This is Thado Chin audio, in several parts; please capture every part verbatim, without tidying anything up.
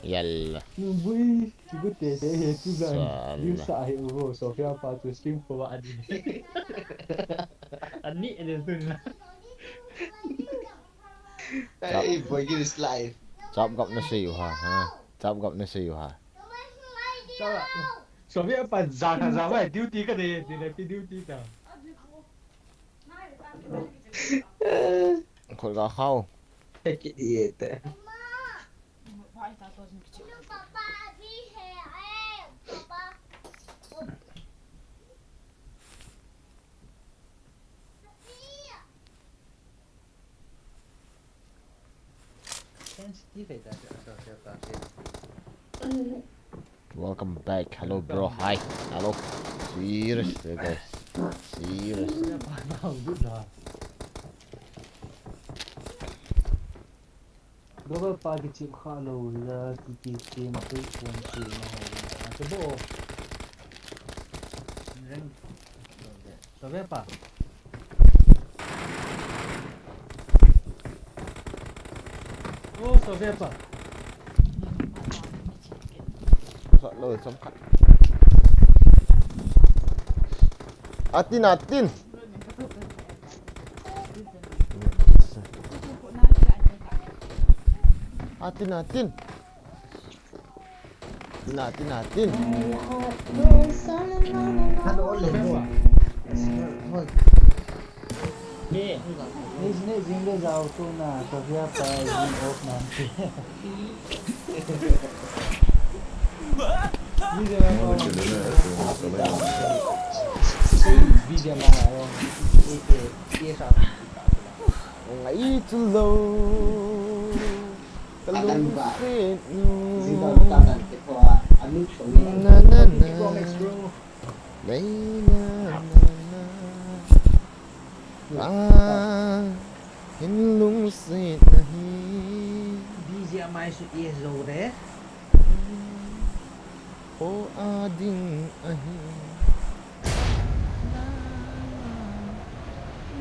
Yalla. Bui, good te te he tu dan. Sala. Yu sa he u ho, Sophia pa tu stream ko wa adi. Ani ele tu na. Chap. Hey, boy, give us life. Chap gap na sei u ha, ha. Chap gap na sei u ha. Chap. Sophia pa za ka za wa duty ka de, de le pi duty ta. Khol ga khau. He ki ye te. Sensitive eh, ta, ta, ta, ta, ta. Welcome back. Hello, bro. Hi. Hello. Serious, guys. Serious. Baba pa kichep kha lou la ki ki ki ma tu phone ki ma ho la. Che bo. Reng. Sophia pa. Oh, Sophia pa. Sa lou, sam khat. Atin, atin. Atin, atin. Atin, atin, atin. Ngai chu lou. Ka lungset nu. Na, na, na. Nei, na, na, na. Ah, hin lungset na hi. B G M I su e zo de. O a ding ahi. La,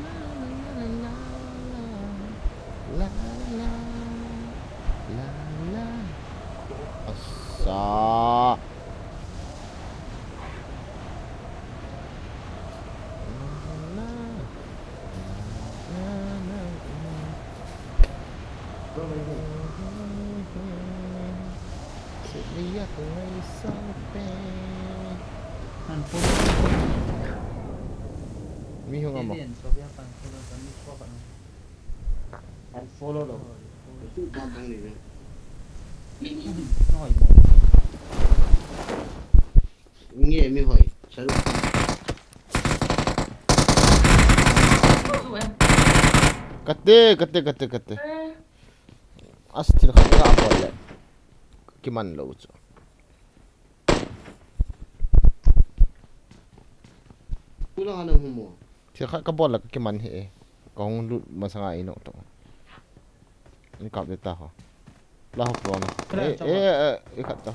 la, la, la, la, la, la, la. Asa. Mi hung amo. Unfollow lo. Nge mi hoi. Saru. Kate, kate, kate, kate. As thil khat ka bol le. Kiman lou chu. Kula hana humo. Thil khat ka bol le ka kiman hi e. Ka hung lut masanga i nok to. Ni kap de ta ho. La hok lo na. Kala chapa. Eh, eh, eh, khat ta.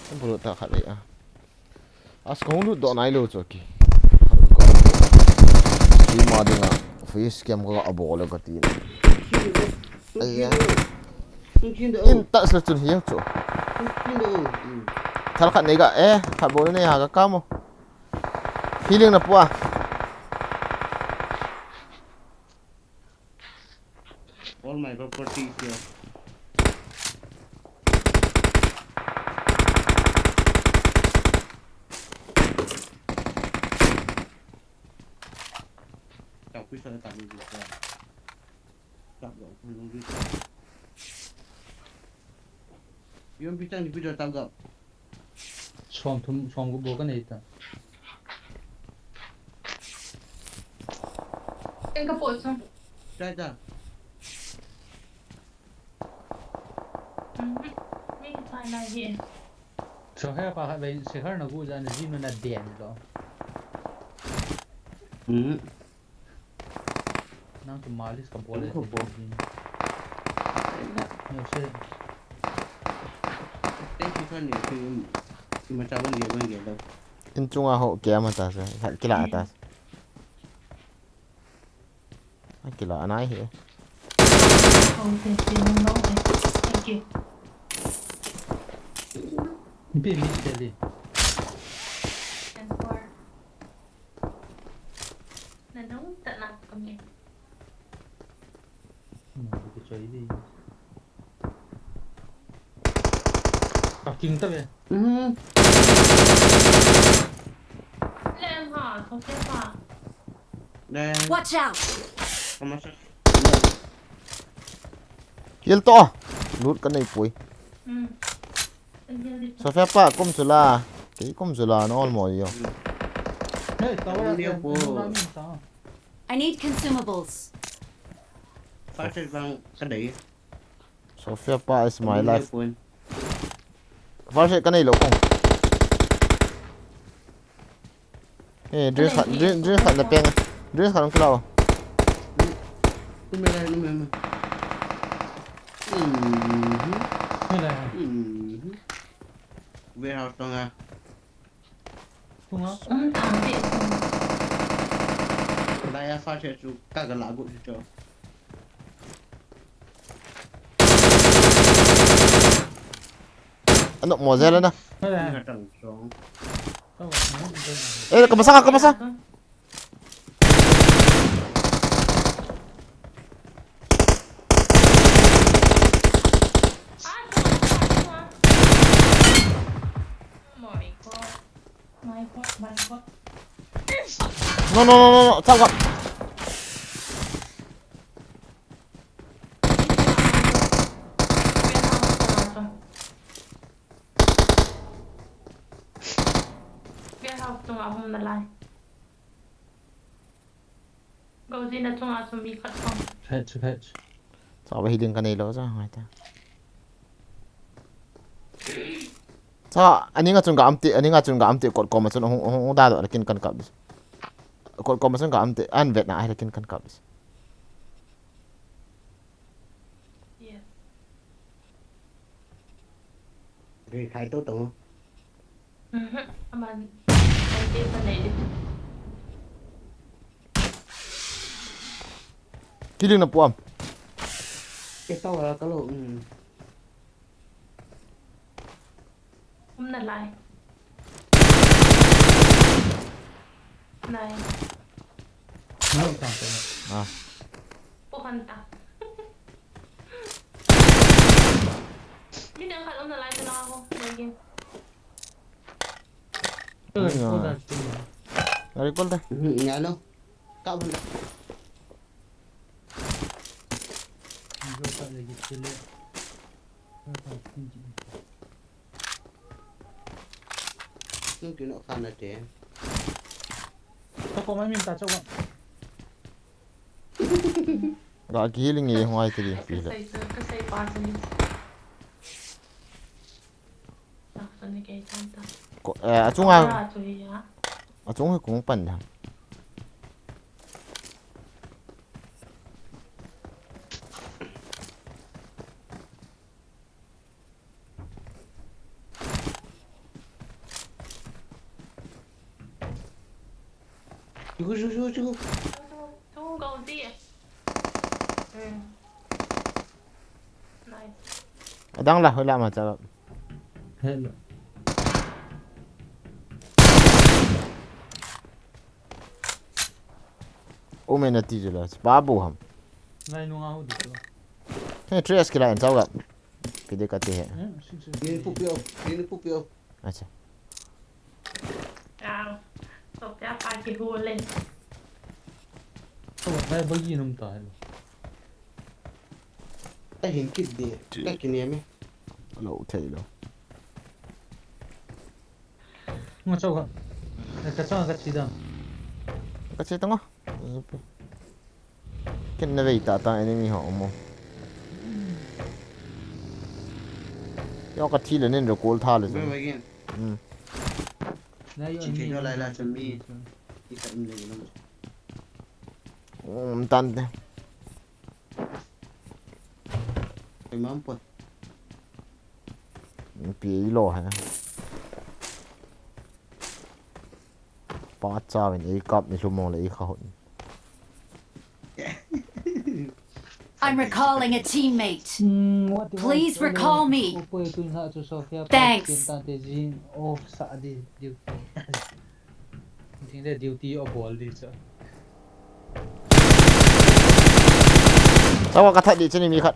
Ka bol ta khat e a. As ka hung lut doh nai lou chu ki. Kima dinga face cam ka a bol le ka ti. Aiya. In ta sa chun hiang chu. Thal khat nei ga e, khat bol nei ha ka kamo. Healing na pua. All my property is yours. Chao pui sa ta ni sa. Chao lo, pui lo. Yun pi chang ni pi do tao gap. Som thum, som gu bo ka nei ta. Eng ka po chang. Chai ta. Mhm. Ni chai lai hi. Sophia pa khat vei, Sekhar na gu ja na ji nu na den lo. Mhm. Nang tu malis ka bol le. Ko bol. Ni se. Thank you, Sekhar ni, ki, ki ma cha ban ge, ban ge lo. In chunga ho kiam ta se, khat kila ta se. Ai, kila anai hi. Oh, thank you, no, no, thank you. Pi mi te li. Ten four. Na dong ta na kami. Hmm, ki choi di. Parking ta ve. Mhm. Lem ha, thong ke pa. Watch out! Kama sa. Kill to. Loot ka nei poi. Hmm. Sophia pa, kum chula. Kei kum chula, no, all mo yo. Hey, tawa. I need consumables. First aid bang ka dei. Sophia pa is my life. First aid ka nei lou kong. Eh, dress khat, dress, dress khat na peng. Dress khat na kilo. Numei lai, numei, numei. Mhm. Mhm. Warehouse tonga. Tonga. Lai a first aid chu ka ga la gu chu. Ano mo jela na. Hello. Eh, ka masa, ka masa. No, no, no, no, no. Tao ka. Warehouse tonga hung na lai. Gozina chunga chu mi khat khom. Fetch, fetch. Chaba hi ding ka nei lou cha ngai ta. Cha, ani nga chun ka amti, ani nga chun ka amti kot koma chun hung, hung, hung da do lakin kan kap. Kot koma chun ka amti, an vet na ai lakin kan kap. Yes. Ri khai to to. Mhm. Aman. Ai te pa nei di. Kiling na puam. Ke tao la ka lo. Mm. Um na lai. Nai. Nai ta ta. Ah. Pu han ta. Min ang khat um na lai ta na ako. Lagi. Recall ta. Ngalo. Ka bun. Nung kino kana te. Tao ko mai min ta chau. Ga ki healing e hung ai kiri pile. Ka sai pa sa ni. Ko, eh, achunga. Achung hi kung pan da. Chuku, chuku, chuku, chuku. Chuku, chuku, go there. Hmm. Nice. Adang la, hoila ma cha. Hello. O me na ti jula. Babu ham. Nai nunga ho di to. He, tres kila en chau ga. Pide ka te he. Ni pu pio, ni pu pio. Acha. Ah, to pia pa ki hu le. To dai bagi num ta he. Ta hin kit de. Ka ki ne me. Lo thei lo. Nga chau ka. Ka chau ka chi da. Ka chi ta nga. Ken na vei ta ta enemy ho mo. Yo ka thi le nen recall tha le. Where again? Hmm. Chi thi do lai la chun mi. Ki ta in le lo. Um, tan de. Imam pun. Pi lo ha. Pa chauvin ei kap ni lhumong le ei kha hon. I'm recalling a teammate. Hmm, what do you Please want? Recall me. Opoi tu na chu Sophia pa Thanks. Tin ta te jing off sa di duty. Jing le duty o bol di sa. Chawa ka that di chini mi khat.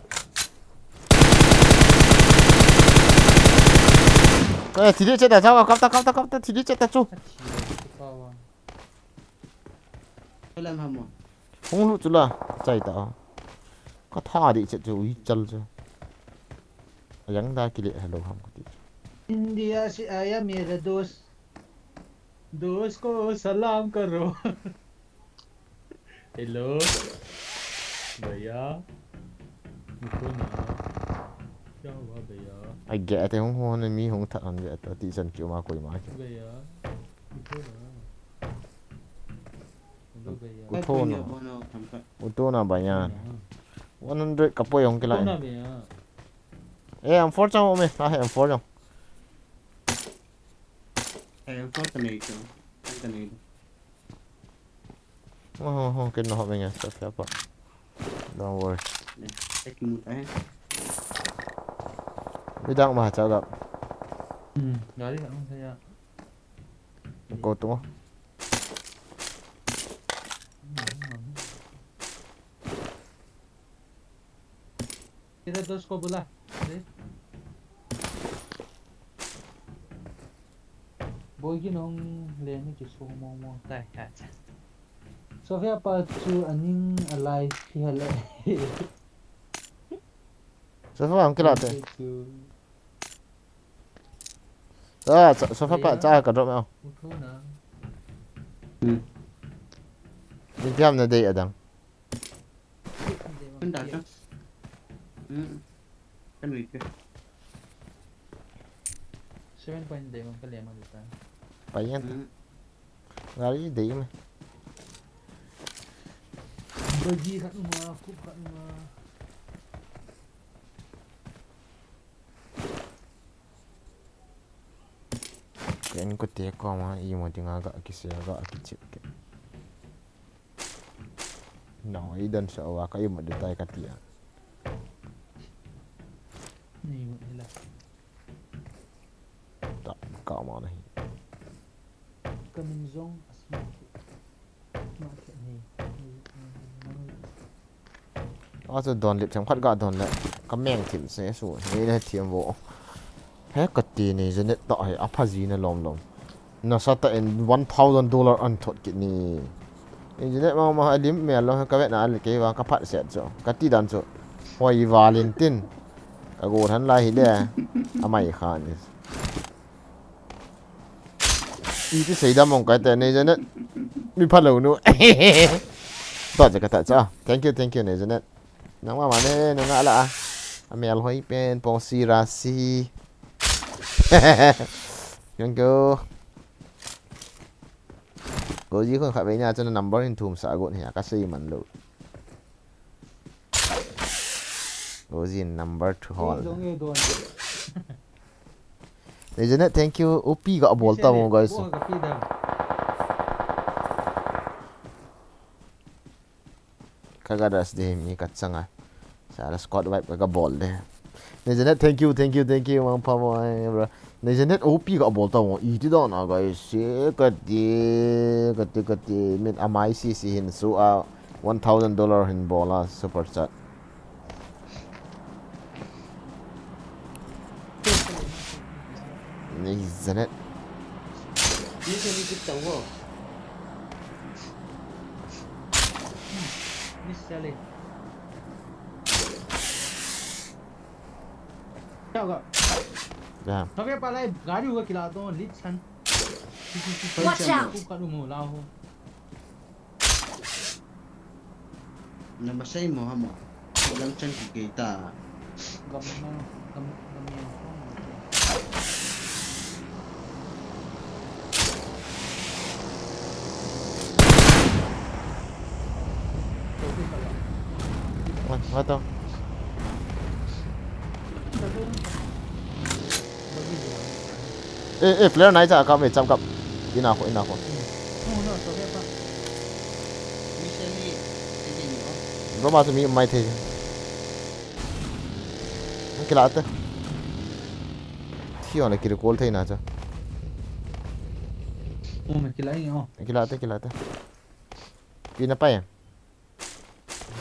Ka thi di cheta chawa kap ta kap ta kap ta thi di cheta chu. Achi, pa wa. Lam hamo. Hung lu chu la, chai ta. Ka tha di chet chu, ui chal chu. Ayang da kile hello ham ka ti. India se aaya mere dost. Dost ko salam karo. Hello. Bhaiya. Mukho na. Kya hua bhaiya? Ai ge te hung hon mi hung that an ge ta ti chan kiu ma koi ma ki. Bhaiya. Mukho na. Hello, bhaiya. Uthona. Uthona bhaiya. One hundred ka poi hong kila. Uthona bhaiya. Eh, M four chang me. Ah, M four chang. Eh, M four ka nei chu. Ka nei. Oh, oh, oh, ken no ho me nge, sa kya pa. Don't worry. Ek mut eh. Midang ma cha gap. Hmm, gari ang saya. Ko tu. Kira dos ko bula. Boy ki nong le ni ki so mo mo tai ha cha. Sophia pa chu aning alai phi hale. Sophia ang kila te. Ah, Sophia pa cha ka drop mo. Uthona. Hmm. Ni tiam na dei adang. Kan dah kan. Hmm. Kan dah ke. Seven point dei mo ka le mo ta. Payan. Hmm. Gari dei me. Baji khat ma, kup khat ma. Ken ko te ko ma i mo dinga ga ki se ga ki chip ke. No, i dan sa wa ka i mo de tai ka tia. Nei mo hela. Ta ka ma na hi. Ka min jong a smart. Smart ni. Achu don lip them khat ga don le ka meng thim se su ni le thiam vo. He ka ti ni Janet to he a pha ji na lom lom. Nasa ta in one thousand dollar an thot kit ni. Ni Janet ma ma a lim me lo ka ve na le ke wa ka phat set chu. Ka ti dan chu. Hoi valin tin. Ka go than lai hi le. A mai kha ni. Iti seidam mong kai te nei Janet. Mi phalou nu. To je ka ta cha. Thank you, thank you nei Janet. Nang ma ma ne, nang ala a. A mel hoi pen, pong si ra si. Thank you. Ko ji khon kha ve nia chun number in thum sa gon hi a ka sei man lo. Ko ji number two hol. Nei Janet, thank you. Upi ga bol ta mo guys. Ka ga das de mi ka changa. Sa la squad wipe ka ga bol de. Nei Janet, thank you, thank you, thank you. Mang pha mo ai bro. Nei Janet, upi ga bol ta mo. Iti da na guys. Se ka ti, ka ti, ka ti. Min amai si si hin su a one thousand dollar hin bol a super chat. Nei Janet. Ni se ni kit tau ho. Ni se le. Tau ga. Ja. Tau ke pa lai gari ho kila to lit san. Watch out. Ku ka du mo la ho. Na masai mo hamo. Lang chan ki kita. Gam na, gam, gam yang ko. What, what the? Eh, eh, player nai cha kap, eh, cham kap. Ina ko, ina ko. Roma chu mi mai thei. Kila te. Thi on le kiri kol thei na cha. Oh, me kila i, oh. Kila te, kila te. Pi na pai.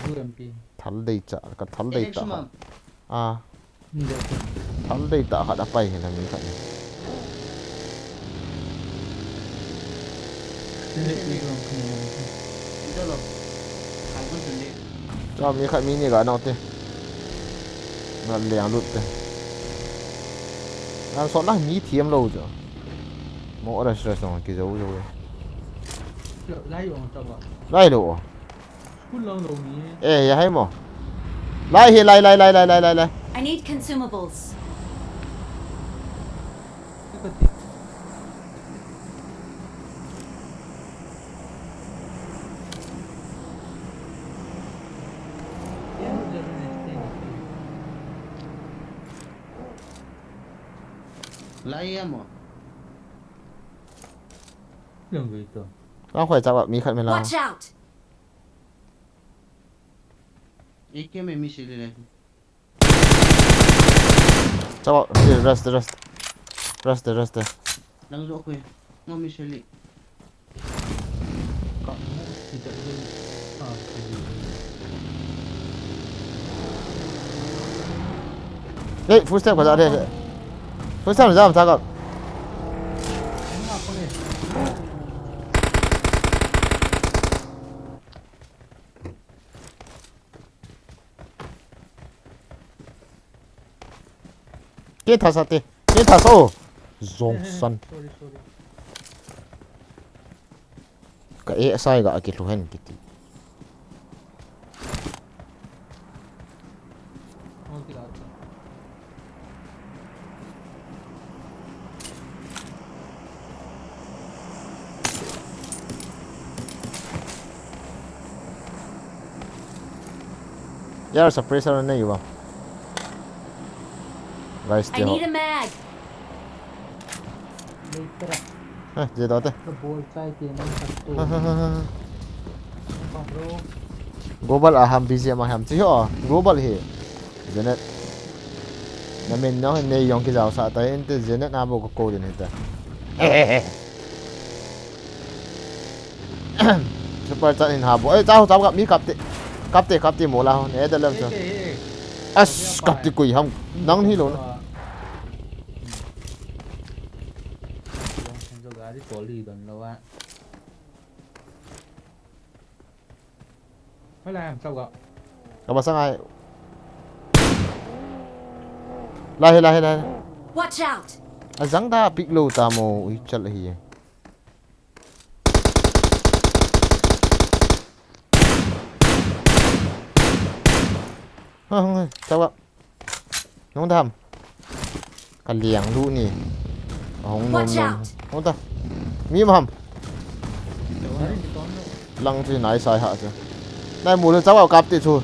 U M P. Thal dei cha, ka thal dei ta. Ah. Thal dei ta khat a pai hi na mi khat ni. Cha mi khat mi ni ga nau te. Na liang lut te. Nan sot na mi thiam lo cha. Mo rush rush nong ki zo zo. Lai lo. School lang lo ni. Eh, ya hai mo. Lai hi, lai, lai, lai. I need consumables. Lai ya mo. Lang gei to. Ka khoi cha mi khat me la. Watch out! Ei, kei me mi sili le. Chapa, eh, rest, rest. Rest, rest. Nang jo ko. Ngo mi sili. Ka mo si ta. Ah. Hey, full step ka ja de. Full step ja ma ta ka. Ke tha sa te. Ke tha sa o. Zong san. Sorry, sorry. Ka e sai ga ki lu hen kiti. Yar suppressor nei ba. Guys, I need a mag. Ha, je da te. Ka bol chai te nang khat tu. Ha, ha, ha, ha. Ka bro. Global a ham B G M a ham chi ho. Global hi. Janet. Na min no nei yong ki jao sa ta inte Janet na bo ko ko din hita. Super chat in ha bo. Eh, chao, chao, kap mi kap te. Kap te, kap te mo la ho. Ne da lem cho. As, kap te koi ham. Nang hi lo na. Gari toli don lo wa. Hoilai ham chao ga. Ka ba sang ai. Lai, lai, lai. Watch out! A jang da pick lo ta mo, ui chal hi. Ha, ha, ha, chao ga. Nung dam. Ka liang lu ni. Ka hong nom nom. Watch out! Hong ta. Mi ma ham. Lang chu nai sai ha chu. Nai mu le chao kap te chu.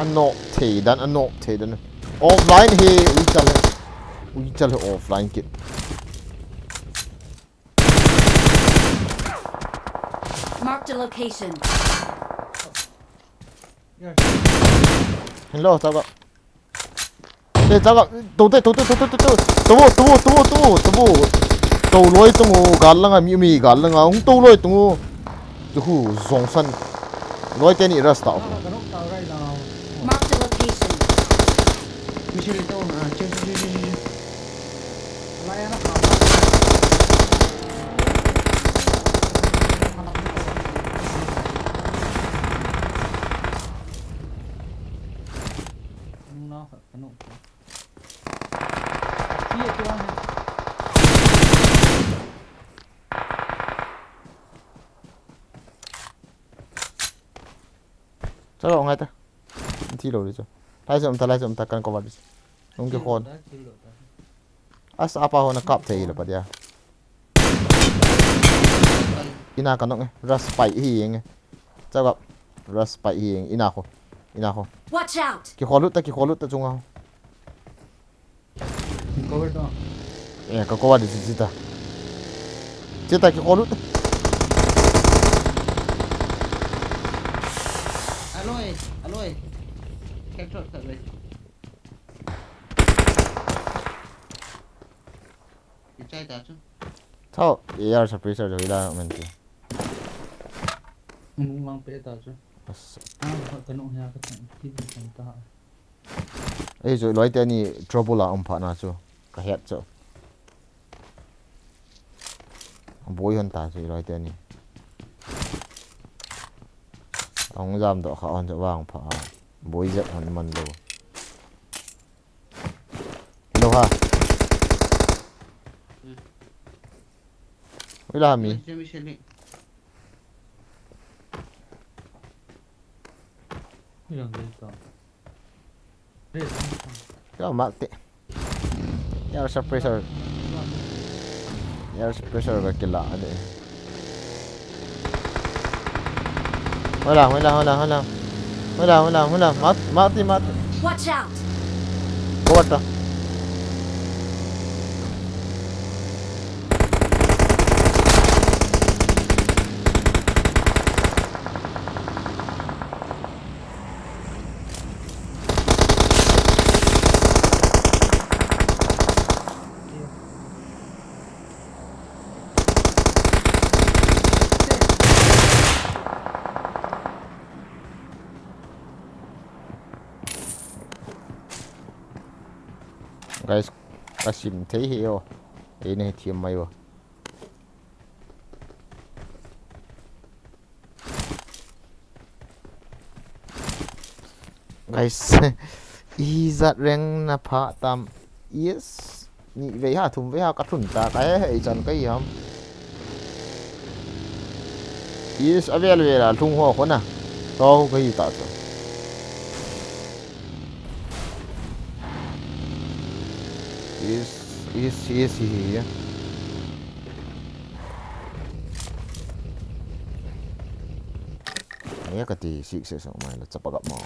Anok thei dan, anok thei dan. Offline hi ui chal. Ui chal offline kit. Marked a location. Hello, chao ga. Te chao ga. To te, to te, to te, to te. To bo, to bo, to bo, to bo, to bo. To loi tung u, gal langa mi, mi gal langa. Hung to loi tung u. Tu hu, zong san. Loi te ni rasta. Marked a location. Mi sili to, ah, che, che, che, che, che. Chao ga ngai ta. Thi lo di chu. Lai chu um ta, lai chu um ta, kan cover di chu. Nung ki khon. As apa ho na kap thei lo pa dia. Ina ka nong e. Rush pai hi eng e. Chao ga. Rush pai hi eng. Ina kho. Ina kho. Watch out! Ki khol lut ta, ki khol lut ta chunga. Cover to. Eh, ka cover di chita. Chita ki khol lut. Aloi, aloi. Headshot khat loi. Kichai ta chu. Thao, air suppressor jo ila men ti. Mung mang pe ta chu. As. Ah, ka nung hia ka tang, ki tang ta. Ei, jo loi te ni trouble a um pha na chu. Ka het chu. Boi hon ta chu loi te ni. Ong jam do kha hon chu vang pha. Boi jep hon man lo. Lo ha. Hmm. Ui la mi. Michelle, Michelle. Ilang dito. Yo, mati. Air suppressor. Air suppressor ka kila ani. Hola, hola, hola, hola. Hola, hola, hola. Mat, mati, mati. Watch out! Go, what the? Guys, ka sim thei hi o. Ei nei thiam mai o. Guys, ijat rank na pha tam. Yes. Ni vei ha, thum vei ha, ka thun ta, ka he he chan ka hi ham. Yes, avel vel a lhung ho khona. To ka hi ta chu. Yes, yes, yes, yes, yes. Aya kati six se song mai la chapa gap mo.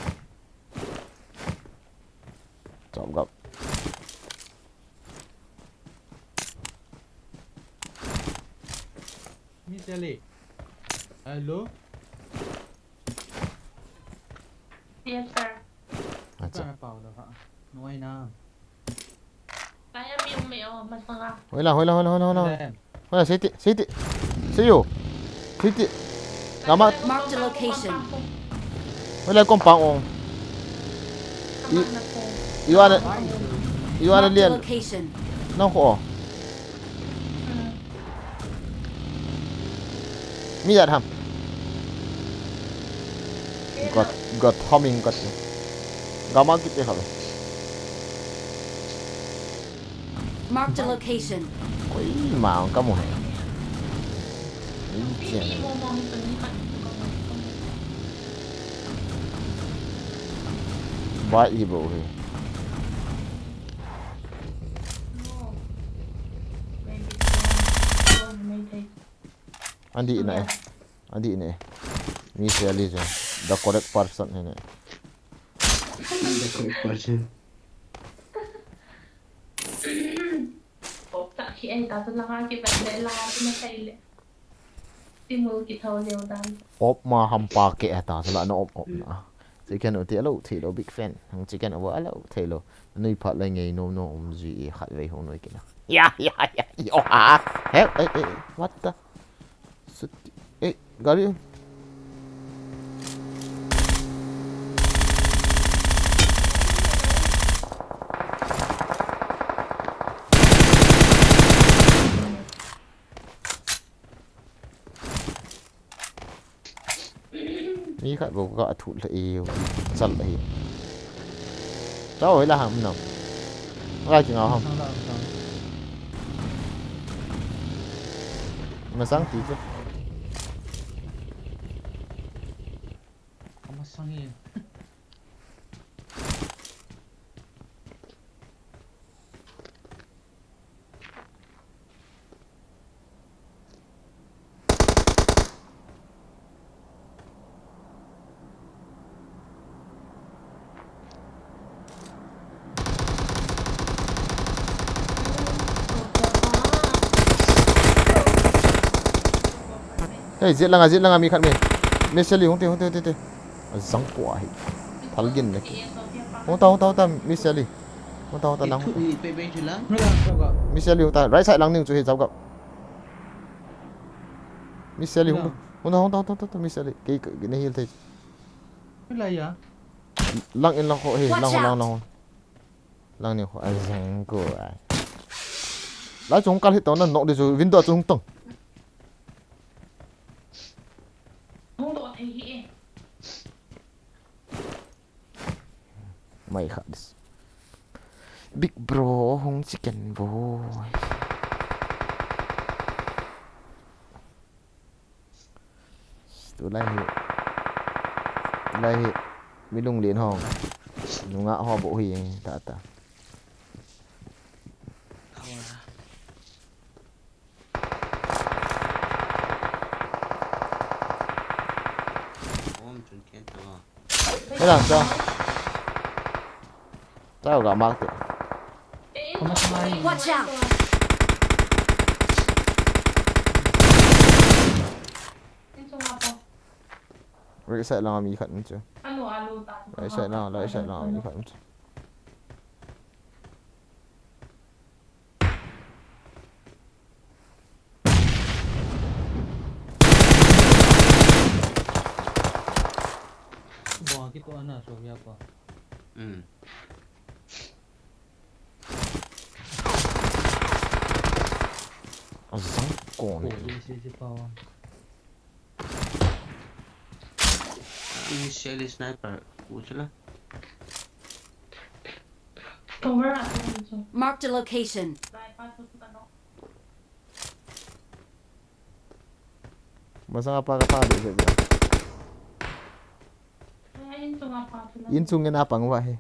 Chapa gap. Michelle. Hello. Yes, sir. Acha. Ka pau da ha. Noi na. Kaya mi umi o, masanga. Hoila, hoila, hoila, hoila, hoila. Hoila, siti, siti. Siyu. Siti. Gama. Marked a location. Hoila, kompang ong. I, iwana, iwana lian. Marked a location. Nang ko. Mi jat ham. Got, got homing got. Gama kit e khabe. Marked a location. Koima ka mu he. Ni chen. Bai i bo he. Andi na e. Andi ne. Mi se ali je. The correct person ne. The correct person. Pop ta khi ai ta tu langa ki ban le la tu na sai le. Ti mul ki thau leo dan. Op ma hampa ke ta tu la na op op na. Chicken u ti alo thei lo big fan. Hang chicken u alo thei lo. Nui phat le ngei nom nom um ji e khat vei hung noi kina. Ya ya ya. Yo ha. He, eh, eh, what the? Sut-, eh, gari. Mi khat bou ka thu le e, chal le e. Chao hoi la ham nam. Ngai ki ngau ham. Masang ti chu. Masang e. Hei, jet langa, jet langa mi khat mi. Michelle, hung te, hung te, hung te, hung te. Zang po ahi. Thal gin le ki. Hung ta, hung ta, hung ta, Miss Sally. Hung ta, hung ta, lang. Hung ta. Miss Sally, hung ta. Right side lang ning chu hi, jap gap. Miss Sally, hung ta. Hung ta, hung ta, hung ta, hung ta, Miss Sally. Kei, kei, na heal thei. Lang in lang ho, hi, lang ho, lang, lang ho. Lang ni ho, a zang ko ai. Lai chung kal hit tong na nok di chu window chung tong. Hung to thei hi e. Mai kha dis. Big bro hung chicken boy. Tulai hi. Tulai hi. Mi lunglen ho. Nungah ho bou hi ta ta. Om chun ken to. Hei lang cha. Tao ga mak te. Watch out! Right side lang a mi khat um chu. Right side lang, right side lang a mi khat um chu. Bom, aqui tô na sua via pa. Hmm. Azang kon. Pô, esse, esse pau. Initial sniper, usa lah. Marked a location. Masang apa kata dia je dia. Insung apa tu lah? Insung ngena pang wa he.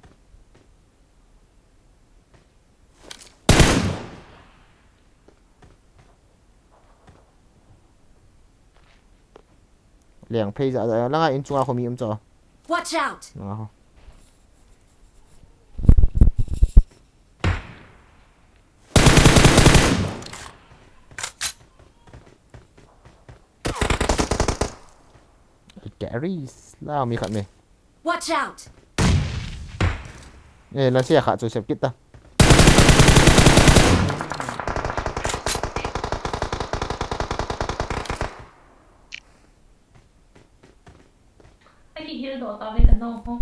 Leng phei ja ja langa in chunga khomi um cho. Watch out! Langa ho. Carries. La mi khat me. Watch out! Eh, la sia khat chu sep kit ta. Aki hil do ta ve ka no ho.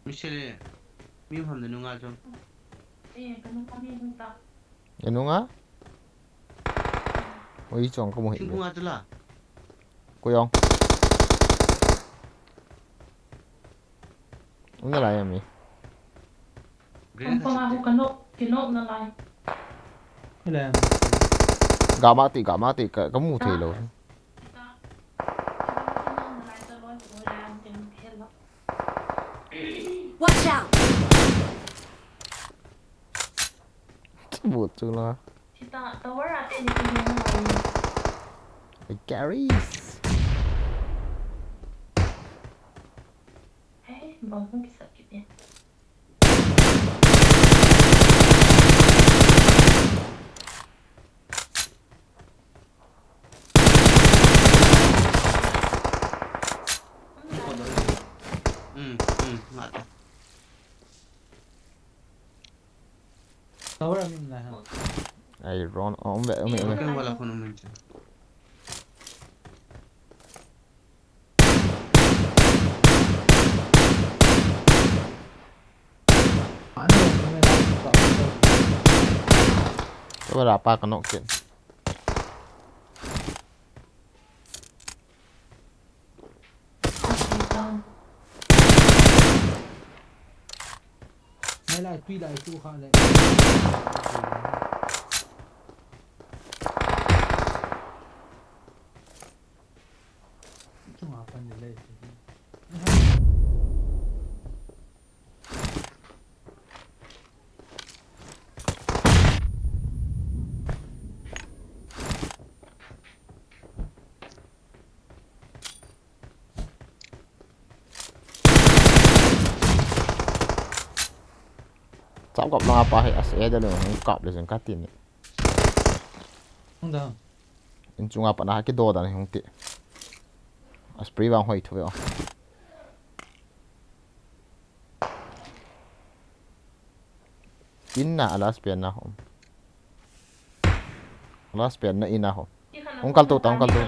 Michelle, mi hom na nunga chom. Eh, ka nunga mi hom ta. Na nunga? Oi, chong ka mu hi. Thingphung a chu la. Ko yong. Um na lai ami. Grenade. Pang pang a hu ka nok, ki nok na lai. Hello. Gama ti, gama ti, ka, ka mu thei lou. Watch out! Bot chu la. Kita tower a te ni ki hung na lai. Hey, carries. Hey, bom hung kisat kit e. Hmm, hmm, ngah ta. Tower a mi um lai ham. Ai, ron, oh, um ve, um ve, um ve. Kan wala khun um ve. Tower a pa ka nok kit. Nai lai, tui lai, tu kha le. Chunga pan le le. Chap kap langa pa hi, as e da lo, hung kap le jeng ka ti ni. Hung da. In chunga pa na ki do da ni hung ti. As pre vang hoi thu ve o. In na a last pen na hom. Last pen na in na hom. Hung kal to ta, hung kal to.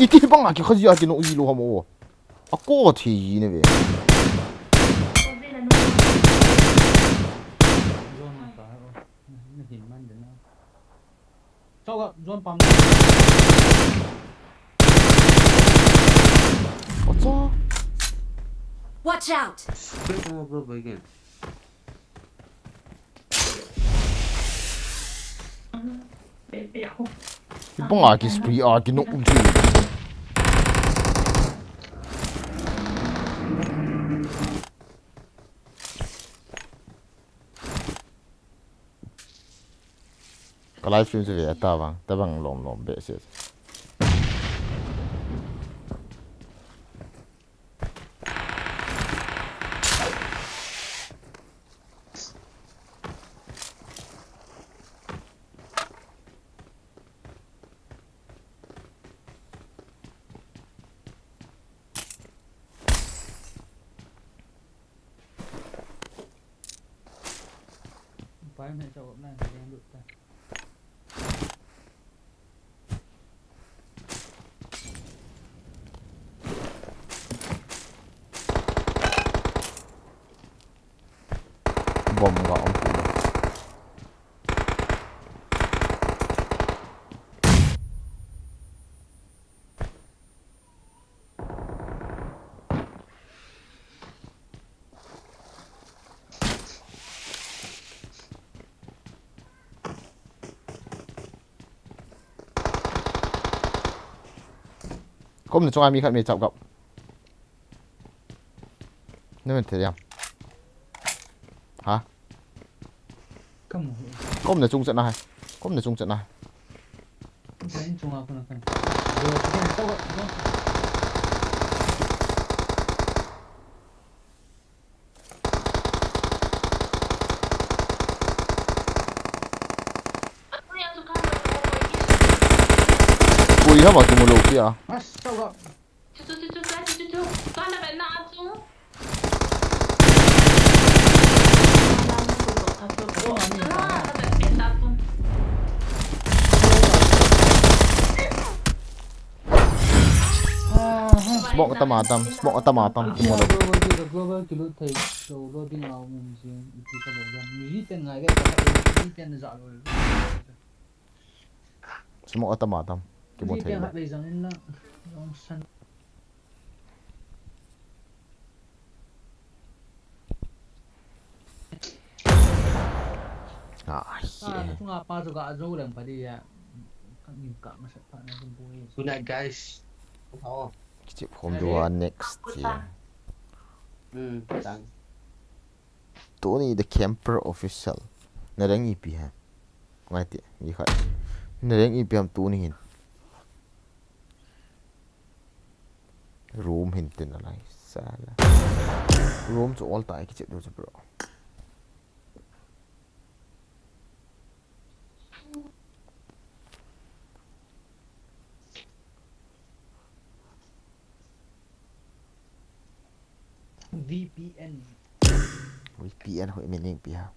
Iti banga ki khaji a ki no ui lo ham o. A ko thi ne ve. Zone pa, na hin man de na. Chau ga, zone pam. Acha. Watch out! Spray ko bro, boy again. Ki banga ki spray a ki no um. Ka live stream chu ve ta vang, ta vang lom lom be se. Pai me chau na deng lut ta. Bom ga um ti. Kom na chunga mi khat mi chap kap. Na men thei diam. Ha? Kom na chung chat na hai. Kom na chung chat na hai. Kom na chung a kon na kan. Koi hama tum lou pi a. As, chau ga. Chu, chu, chu, chu, chu, chu, chu, chu. Tuan na ven na a chu. Smoke atam atam, smoke atam atam. Global, global kilut thei, so loading a um jing, ipi ka lo jam. Muji ten ngai ve, muji ten ja lo. Smoke atam atam. Kimu thei. Ah, hi. Good night, guys. Kichep khom diu a next year. Hmm, thanks. Tony the Camper Official. Na rank ipi ham? Ngai ti, mi khat. Na rank ipi ham Tony hin? Room hin tin alai. Sala. Room chu all tai kichep diu chu bro. V P N. V P N hoi meaning ipi ham?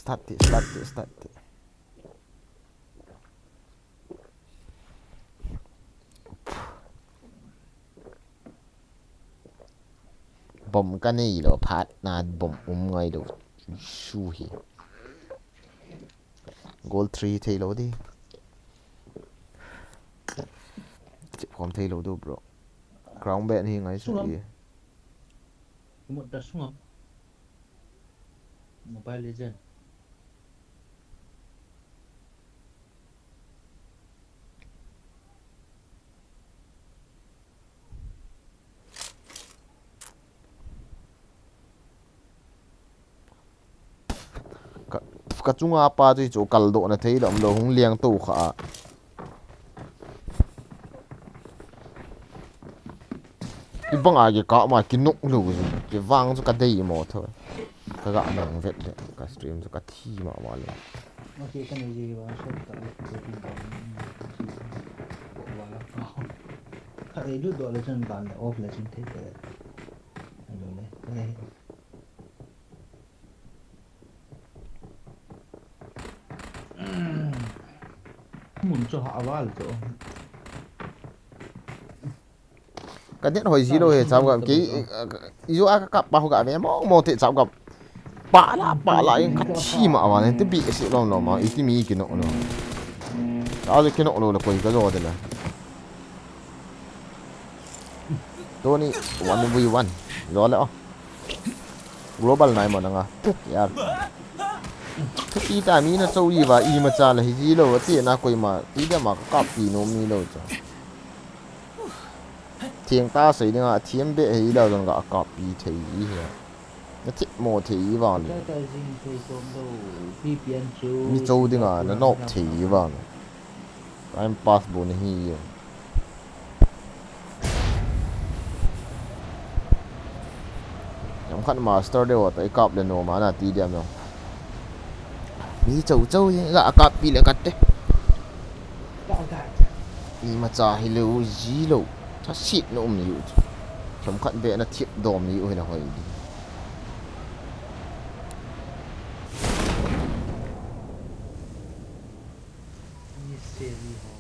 Start ti, start ti, start ti. Bom ka nei lou phat na bom um ngai lou su hi. Goal three thei lou di. Chep khom thei lou diu bro. Crown bet hi ngai su hi. Mobile Legend. ka chunga pa chu hichu kaldoh na thei lou, umlou hung leng tou kha a. Hibang a kikap ma kinok lou chu. Kivang chu ka dei mo tho. Ka ga nang vet le. Ka stream chu ka thi ma ma le. Okay, ka nei ji wa shot ka le. Ka ei lut doh le chun ban le off le chun thei te. Hello le. Ka nei. Mun chu ha val chu. Ka net hoi ji lou he, cham gam kei, i jo a ka kap pa ho ga ve mong mong te cham gam. Pa la, pa la, in ka thi ma va, te bi si lom lom ma, i ti mi ki nok no. A le ki nok lou le koi ka jo de le. Tony, one v one. Jo le o. Global nai mo na nga. Yar. Ka ti ta mi na chou i va, i ma cha le hi ji lou, ti na koi ma, ti de ma ka kap pi nom ni lou cha. Thiang ta sei dinga, thiam be hi lou jong ga kap pi thei i he. Na thip mo thei i vang le. Ka, ka jing thei som lou, pi pian chu. Mi chou dinga, na nop thei i vang. Time pass bo na hi ye. Jam khat master de wa ta i kap le no ma na ti diam no. Mi chou chou ye, ga kap pi le kat te. I ma cha hi lou, ji lou. Tha sit no um ni u. Jam khat be na thip dom ni u hi na hoi di. Ni se ni ho.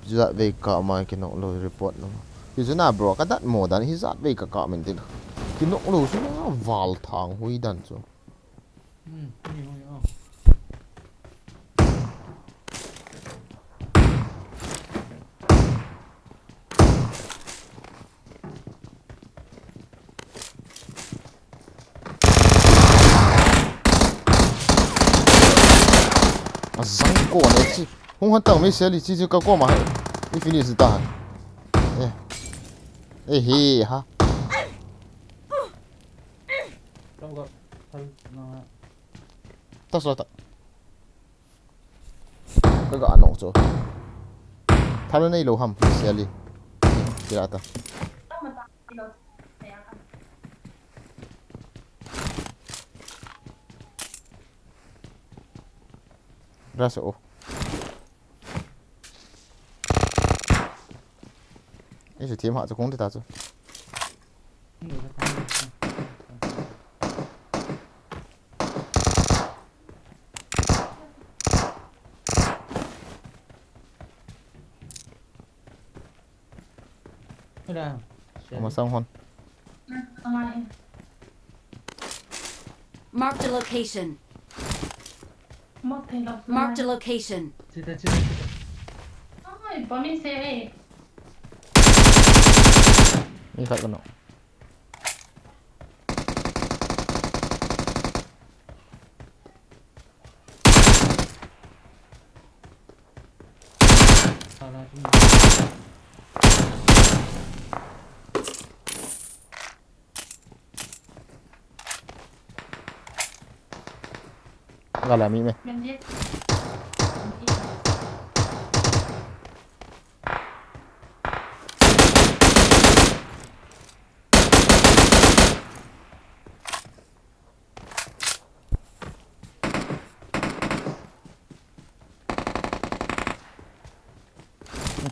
Jat vei ka ma ki nok lou report no. Hi chu na bro ka dat mo dan hi jat vei ka ka min tin. Ki nok lou chu na val thang hui dan chu. Hmm, ni ho ya. A zang ko ne chi. Hung han tang mi sel hi chi chi ka ko ma hai. I finish ta hai. Eh. Eh he ha. Tau ka thal na. Ta so ta. Ka ga anong chu. Thal nei lou ham, Sally. Kila ta. Ra se o. Ei se thiam ha chu kong ti ta chu. Ama sang hon. Marked a location. Marked a location. Chita, chita, chita. Ai, pa mi se. Mi khat ka no. Gala mi me.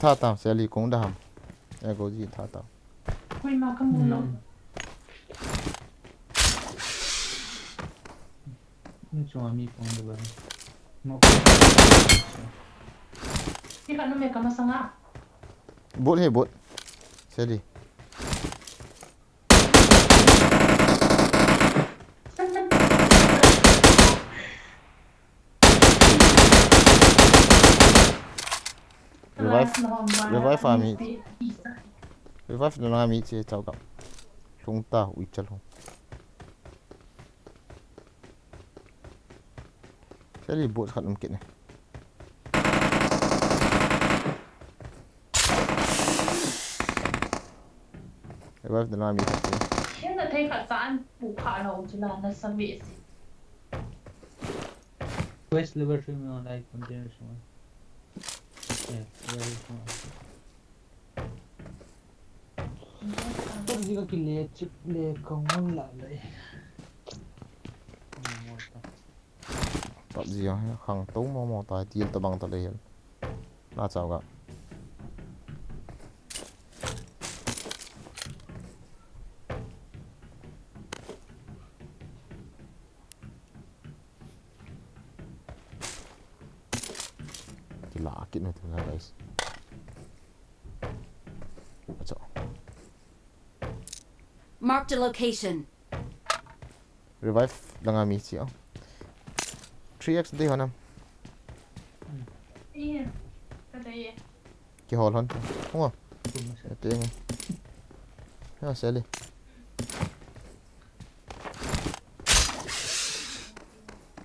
Tha tam, Sally kong da ham. E ko ji tha tam. Koi ma ka mu lo. Hmm. Ni chunga mi kong da ba. Mo. Ni ka no me ka masanga. Bot he bot. Sally. Revive, revive a mi. Revive na nga mi che chao kap. Lhung ta ui chal hung. Seli bot khat um kit ne. Revive dena mi khat. Hin na thei khat sa an pu kha lo chu la na sa mi si. West level three में online container sung. Yeah, level three. Tadi ka kile chip le kong la le. Ni mo ta. Tap ji a khang to mo mo ta til ta bang ta le hel. Na chao ga. Kila kit na tu na, guys. Acha. Marked a location. Revive dang a mi chi o. Three X dei hon am. Iya, ka dei e. Kihol hon. Ngo. Tum na se. Ate nge. Ha, Sally.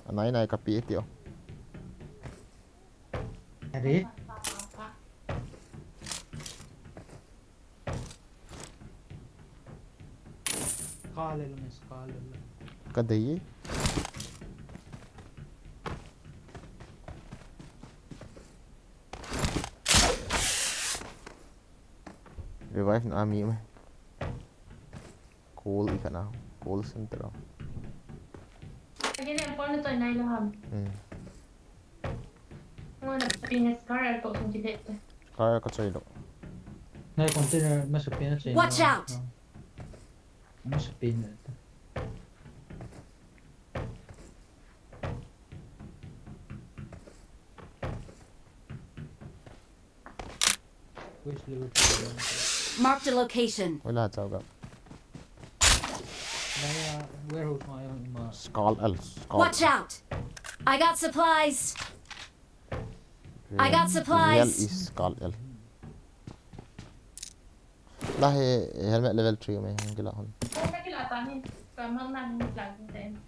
Anai nai ka pi ti o. Are? Ka le lo, miss, ka le lo. Ka dei e. Revive na mi mai. Call i kana. Call center. Again, em pon to nai lo ham. Hmm. Ngo na pin scar al ko sung jile. Car ka choi lo. Nai container ma sa pin na choi. Watch out! Ma sa pin na. Marked a location. Wala chao ga. Nai, ah, warehouse ma yung ma. Skull L, Skull. Watch out! I got supplies. I got supplies. Real is Skull L. La he helmet level three me hung kila hon. Ka kila ta ni, ka mang na ni lang ni ten.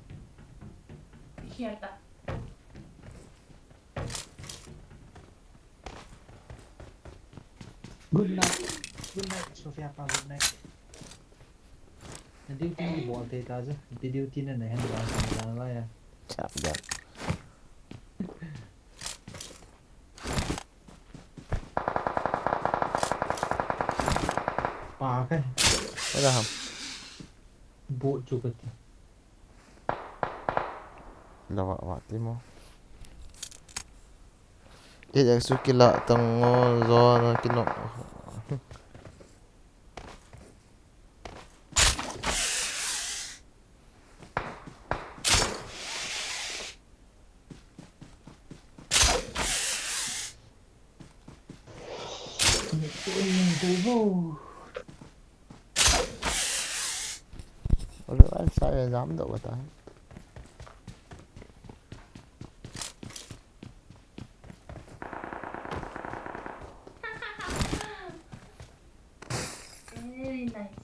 Share ta. Good night. Good night, Sophia pa, good night. Na duty ni bol te ta je. Ti duty na na hen ba ta la ya. Chap ya. Pa ka. Wala ham. Bo chu ka ti. Lawa wa ti mo. Ti jak su kila tang ngo zo na kino. Ore, wala sa ya jam do bata hai. Very nice.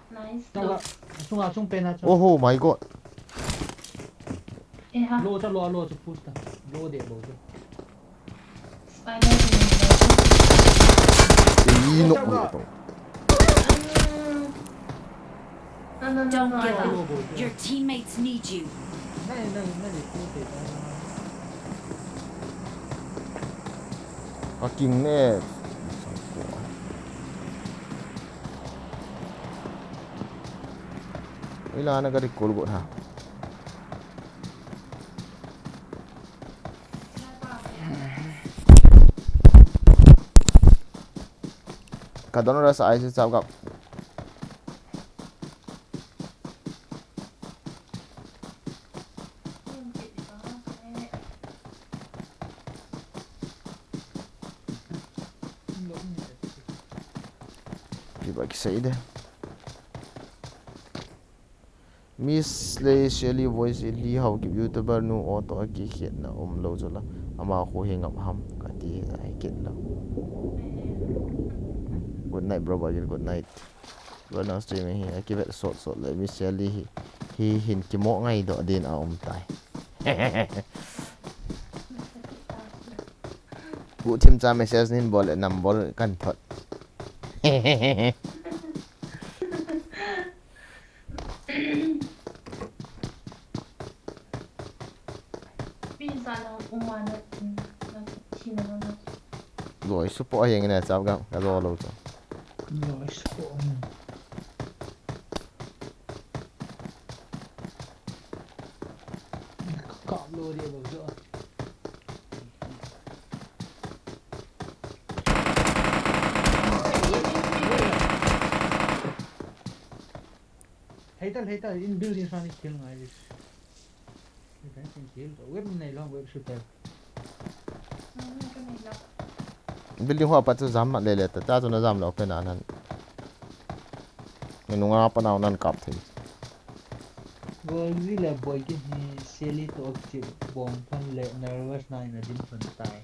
Nice. Chao ga, achung, achung pen a chao. Oh my God. Eh, ha. Lo cha, lo, lo cha, push ta. Lo de, lo de. Spider. Ei, no, no, no. No, no, no, no, I don't. Don't give up. Your teammates need you. Fucking net. Ila na ka recall got ha. Ka don rasa ai se chao gap. Ki ba ki sei de. Miss Lei Shelly voice hi Lihau ki YouTuber nu auto a kikhetna umlou chu la. Ama khu hi ngap ham kati hi kit lou. Good night, bro, Bagil. Good night. Bro, nang streaming hi akivet sot sot le Miss Shelly hi, hi hin kimo ngai doh din a um tai. Pu thim cha message nin bol le number kan thot. Support a hing ne chap gam ka zo lo chu. Nice support a hing. Kap lo dia bang chu. Hei ta, hei ta, in building sang ni kill ngai dis. Hei ta, in kill. Web nei lo, web shooter. Building hoa pat chu jam mat le le ta, ta chu na jam lo pe na nan. Ni nunga pa nau nan kap thei. Gol zi le boy ki hi seli to chi bom thon le nervous na in a din thon tai.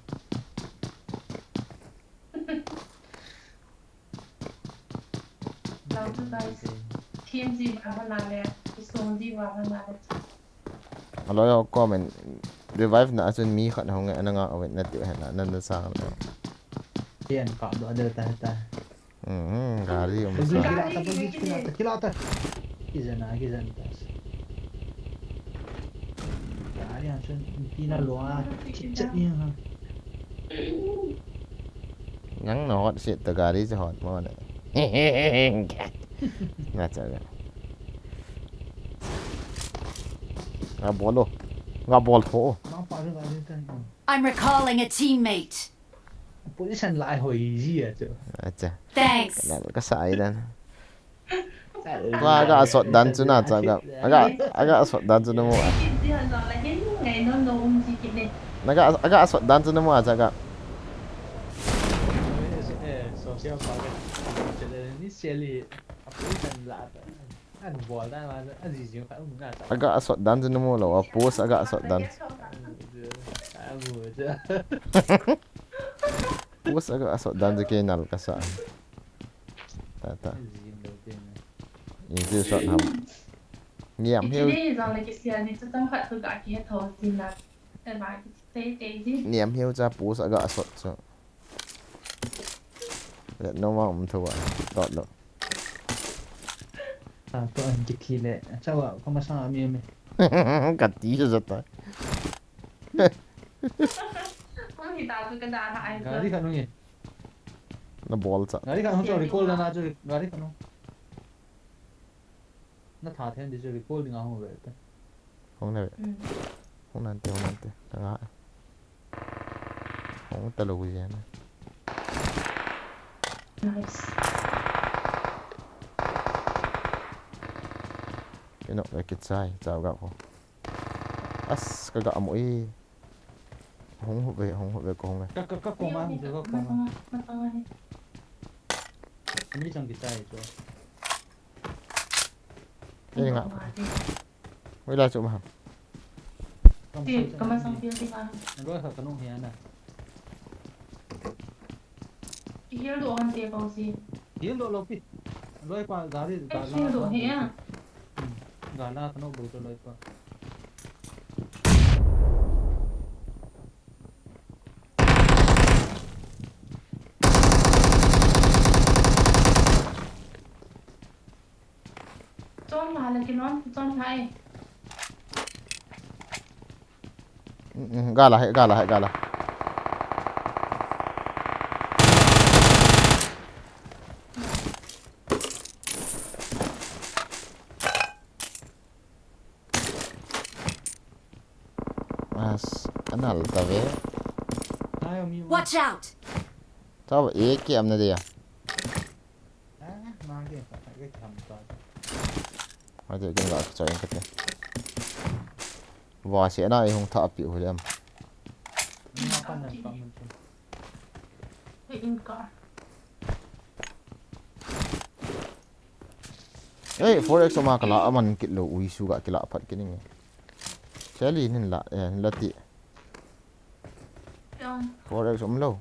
Love you guys. Team ji ba ba na le, song ji ba ba na le. Alo yo comment revive na achun mi khat hong nge ananga awet na tiu hen na nan na sang lo. Tian ka do do ta ta. Hmm, gari um Bagi sa. Kila ta, bagi kila ta, kila ta. Kijan na, kijan ta. Gari ang sun pina lo a. Kicha ni ha. Nang na hot seat ta gari se hot mo na. Nga cha ga. Nga bol lo. Nga bol tho. Nang pa ri gari ta. I'm recalling a teammate. Position lai hoi ji a chu. Acha. Thanks. Ka sa ai dan. Wa ga sot dan chu na cha ga. Aga aga sot dan chu na mo. Naga aga sot dan chu na mo cha ga. Social pa ga. Ni seli. Apu san la ta. An bol dan ma a ji ji kha um na cha. Aga sot dan chu na mo lo. A post aga sot dan. Amu cha. Post aga sot dan chu ke nal ka sa. Ta ta. Ji lo te na. Inti sot ham. Niam hiu. Ichi dei zong le kisial ni chu tam khat tu ka ki he tho sin na. Te ba ki te te ji. Niam hiu cha post aga sot chu. Le no ma um tho wa. Tot lo. A to an ki thi le. Cha wa ko ma sa mi mi. Ka ti sa sa ta. Kong hi ta tu ka da ha ai. Gari ka nu ye. Na bol cha. Gari ka nu cho recall na na cho gari ka nu. Na tha then di cho recall ding a hung ve te. Hung na ve. Mm. Hung nan te, hung nan te. Ka nga. Hung ta lo jen. Nice. Kino ve kichai, chao ga ko. As, ka ga mo e. Hung hu ve, hung hu ve ko hung ve. Ka, ka, ka ko ma, ka ko ma. Ni chang kichai cho. Ni nga. Wei la chu ma. Ti, ka ma sang pil ti ma. Roi kha ka nung hi ana. Ti hil do han te pau si. Hil do lo pi. Roi pa gari, gari hil do hi a. Gala ka no bo to roi pa. Chon la le kilon, chon la e. Mm, mm, gala hai, gala hai, gala. As, anal ta ve. Watch out! Tao e ke am na dia. Ate kin la choi kate. Wa se na i hung tha pi hu lem. Ei, four X ma kala aman kit lo ui su ga kila phat kini nge. Seli nin la, eh, la ti. Four X um lo.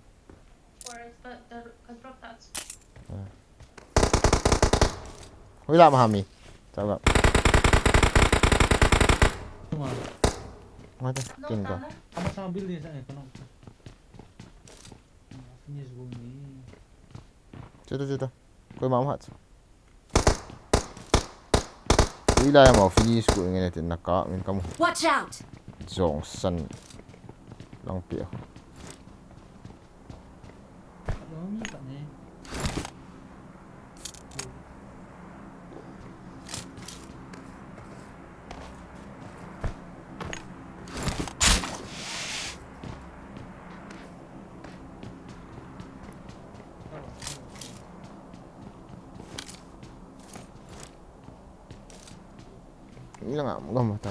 Hui la mahami. Chao ga. Mata, kin ga. Ama sa building sa e kono. Finish go ni. Chuta, chuta. Koima um hat. Ui lai ama finish ko nge ne tin na ka min kam. Watch out! Jong san. Lang pia. Umi khat ne. Ilang ah, gam ta.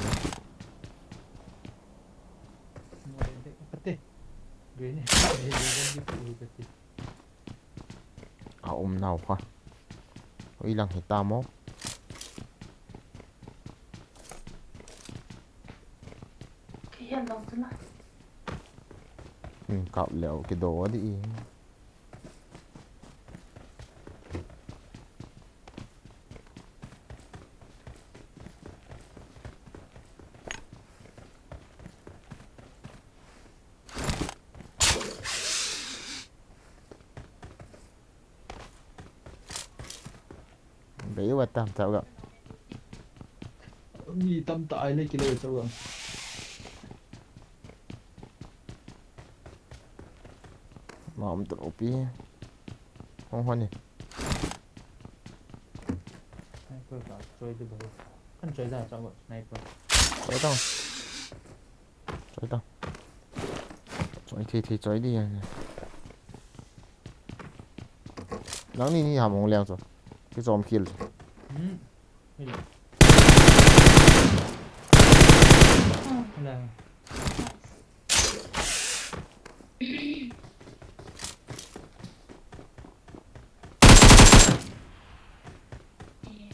Mo de de, pati. Grenade, grenade, grenade, grenade. A um nau kha. Ui lang hi ta mo. Ka hian lo tu la. Hmm, kap leo kido di i. Bei wa tam chau ga. Mi tam ta ai le kilo chau ga. Ma um tu pi. Hong hon ni. Sniper ka choi de ba. Kan choi da chau ga sniper. Choi tang. Choi ta. Choi thei thei choi di. Nangni ni ham hung leng chu. Kichom khel chu. Hmm. Hello. Hello.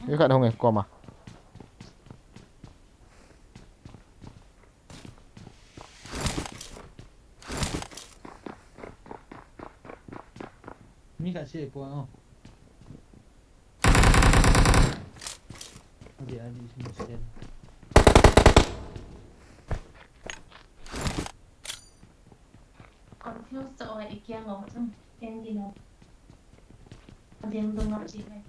Ni khat hung e koma. Mi khat se po o. Adi, adi, si Muslim. Confuse ta o, i kiang o, chang, kiang di na. Ading dung a chi hai.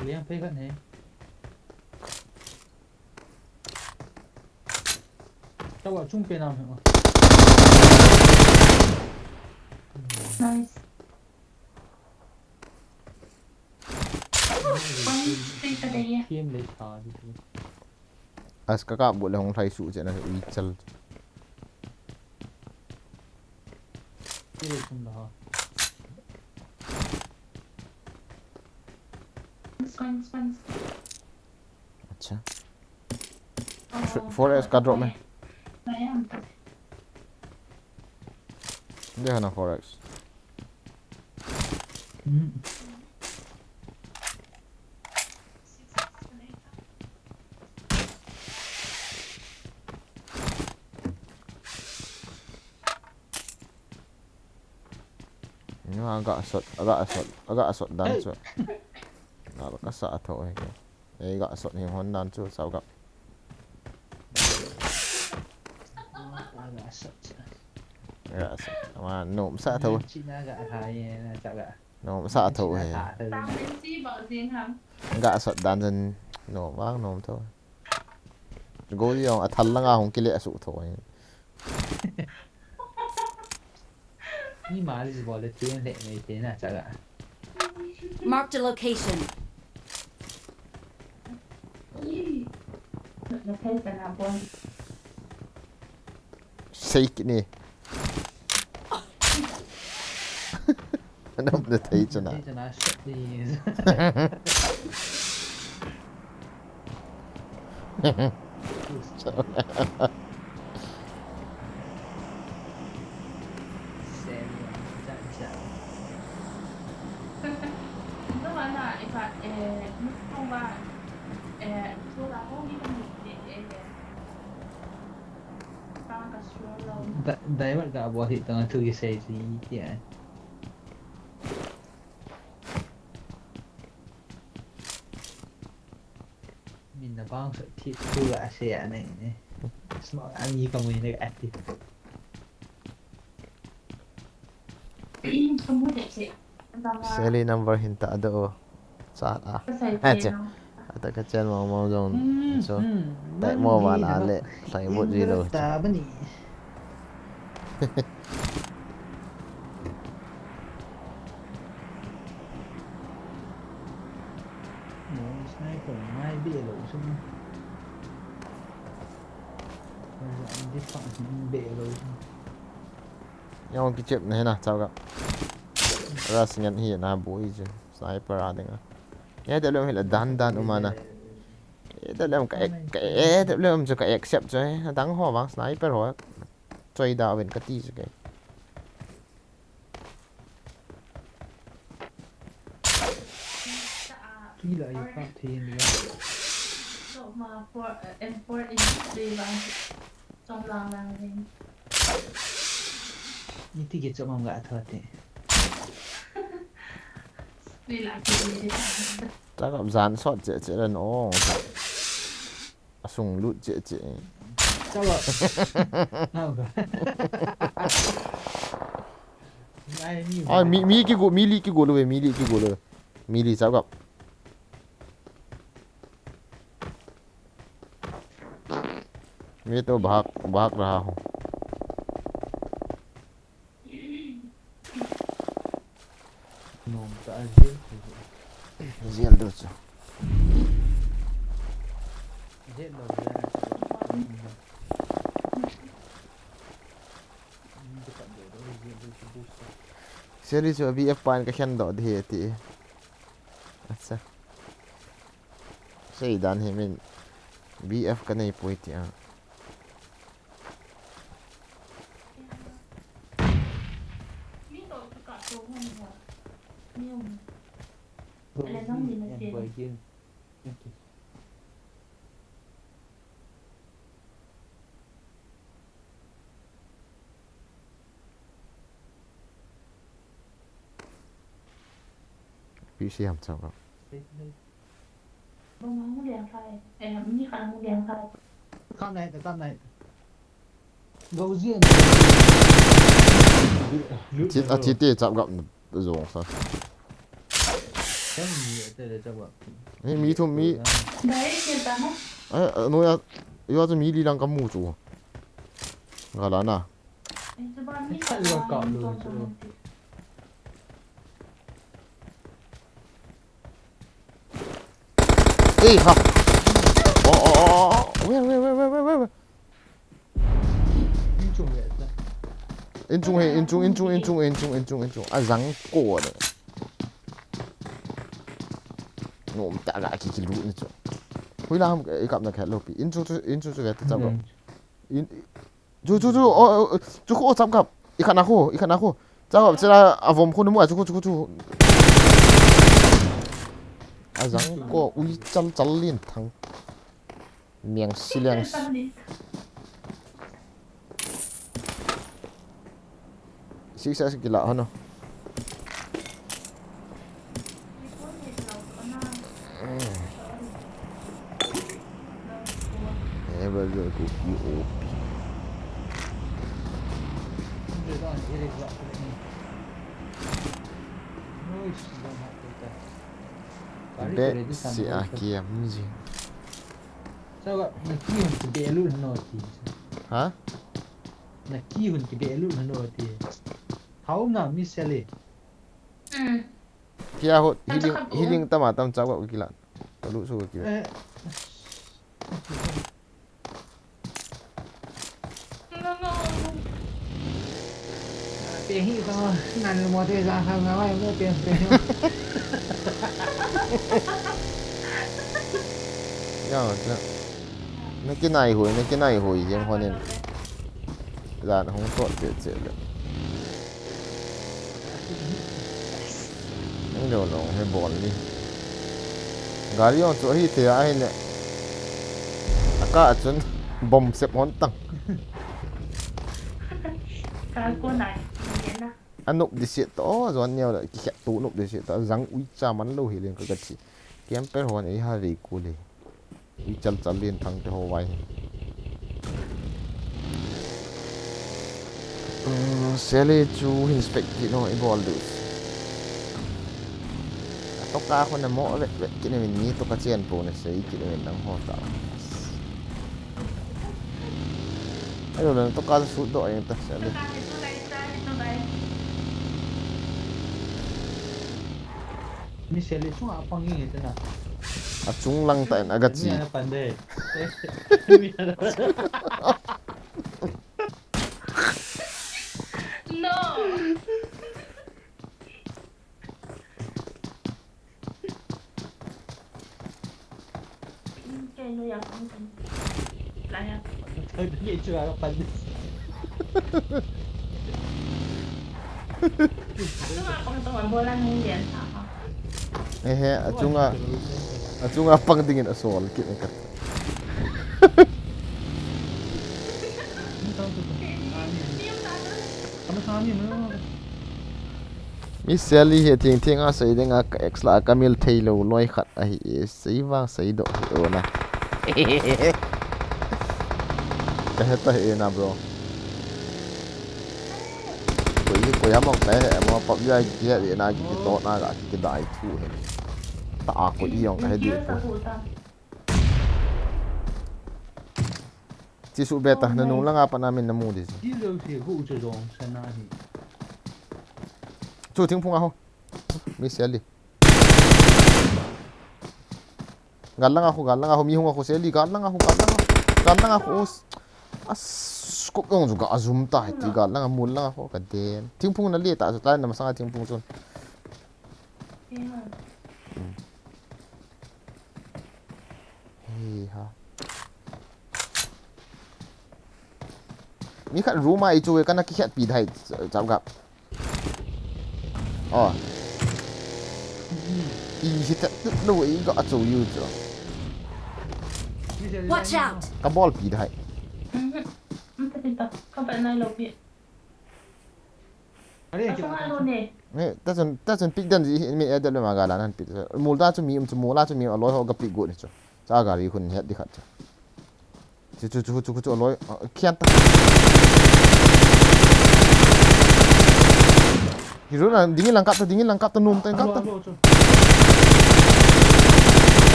Liang phei khat ne. Tawa chung pe nam he. Nice. One, three ka dei ya. Team le tha di tu. As ka kap bu le hung lhai su che na ui chal. Kile sum da ha. Spine, spine. Acha. Oh, four X ka drop me. Naya ang. Hindi ka na four X. Hmm. Nga ga sot, aga sot, aga sot dan chu. Nga ka sa tho he. Ei ga sot hi hon dan chu sao ga. Aga sot. Aga sot. Ama nom sa tho. China ga hai na cha ga. Nom sa tho he. Ga sot dan jen nom vang nom tho. Go di ong athal langa hung kile asu tho. Ni ma li bol le thien le nei te na cha ga. Marked a location. Sei kit ni. Anam na thei chana. Thei chana sat ni. Di-, diamond ka bol hi tong thu kisei si ti ai. Min na bang sa thi thu a se a nei ne. Sma a mi ka mui ne a ti. Sally number hin ta do. Cha a. Acha. Ata ka chen mong mong jong. So, tai mo wala le, tai mo ji lo. Sniper ngai be lo sum. Ang kichep na hina, chao ka. Ras ngan hi na bui chu. Sniper a ding a. He de lem hi la dan dan umana. He de lem ka ek, ka he de lem chu ka accept chu he. Dang ho vang sniper ho. Choi da ven ka ti chu ke. Tui la i pa the ni. So ma for, uh, M four in three lang. Chom lang lang ring. Ni ti ke chom am ga tho te. Tui la ki ni. Ta ka jan sot che che ran o. Asung lut che che. Chalo. Ai, mi, mi kigo, mi li kigo lo ve, mi li kigo lo ve. Mi li chao gap. Mi to bhag, bhag raha hu. Nom ta a jil. Jil do chu. Jil lo jil. Seli chu B F pan ka khen do de ti. Acha. Sei dan hi min B F ka nei poi ti a. Pi si ham chang ka. Bang hung liang khai. Eh, mi khan hung liang khai. Kam nai, kam nai. Go jin. Chit a chit te chap gap zong sa. Kam ni te le chap gap. Ni mi thum mi. Dai ke ta na. Eh, no ya, yo chu mi li lang ka mu chu. Ga la na. Ei ha. Oh, oh, oh, oh. Where, where, where, where, where, where? Inchung he, inchung, inchung, inchung, inchung, inchung, inchung. A jang ko de. Nom ta ga ki ki lu ni chu. Hui la ham i kap na khat lo pi. Inchung chu, inchung chu ga ta chap. In, Chu, chu, chu, o, o, chu khu chap gap. I khat na khu, i khat na khu. Chap gap, chila a vom khu na mu a, chu khu, chu khu, chu. A jang ko, ui chal chal lin thang. Miang si liang. Six S kila hano. Never go to P O P. Bet si a kiam ji. Sao ka, na ki hun kibe lut hano ti. Ha? Na ki hun kibe lut hano ti. Hau na mi sele. Hmm. Kia hot, healing, healing tama tam chao ka kilan. Talu su ka kilan. Eh. Pe hi ko nan mo te ja ha nga wai mo pe pe. Ya, ja. Na kinai hoi, na kinai hoi jeng honin. Jan hong tot che che le. Nang deu nong he bol ni. Gari jong chu ahi thei a ahi ne. A kah a chun bomb sep hon tang. Kal ko nai. A nop di siat to, jon neo le, ki khet to nop di siat to, jang ui cha man lo hi leng ka ga thi. Camper hon ei ha vei ku le. I chal chal lin thang te ho vai. Mm, Sally chu hin spec ti no i bol du. Toka khun na mo vet vet kit na min mi toka chen po na sei kit na min nang ho ta. Ai lo na toka su do ai ta sa le. Mi seli chung a pang ngi te na. A chung lang ta in a ga chi. Mi ana pan de. Mi ana. No. Ehe, achunga, achunga pang dingin asol kit ka. Mi seli hi thing thing a sei ding a ka ex la ka mil thei lo loi khat ahi e, sei vang sei do hi o na. Ka heta hi na, bro. Koi hi koi among ka he mo pap ya ki he na ki to na ga ki dai thu he. Ta a ko i yong ka he di ko. Chi su beta na nung langa pa na min na mu di. Di lo si hu chu jong sana hi. Chu thingphung a ho. Mi seli. Gal langa ho, gal langa ho, mi hung a ho seli, gal langa ho, gal langa ho. Gal langa ho. As, kok yong ju ga azum ta hai ti gal langa mul langa ho ka den. Thingphung na le ta chu ta na masanga thingphung chun. Hi ha. Mi khat room a i chu kana ki khat pi dai chap gap. Oh. I hi ta tu lo i ga chu yu chu. Watch out! Ka bol pi dai. Ka vet nai lo pi. Are, asa ngai lo ne. Ne, ta chun, ta chun pick dan ji, mi e de le ma ga la nan pick. Mul da chu mi um chu mul a chu mi a loi ho ga pick go ni chu. Cha gari khun het di khat chu. Chu, chu, chu, chu, chu, a loi, ah, khian ta. Hero na, dingin lang kap ta, dingin lang kap ta, num ta, kap ta. Alo, alo, chu.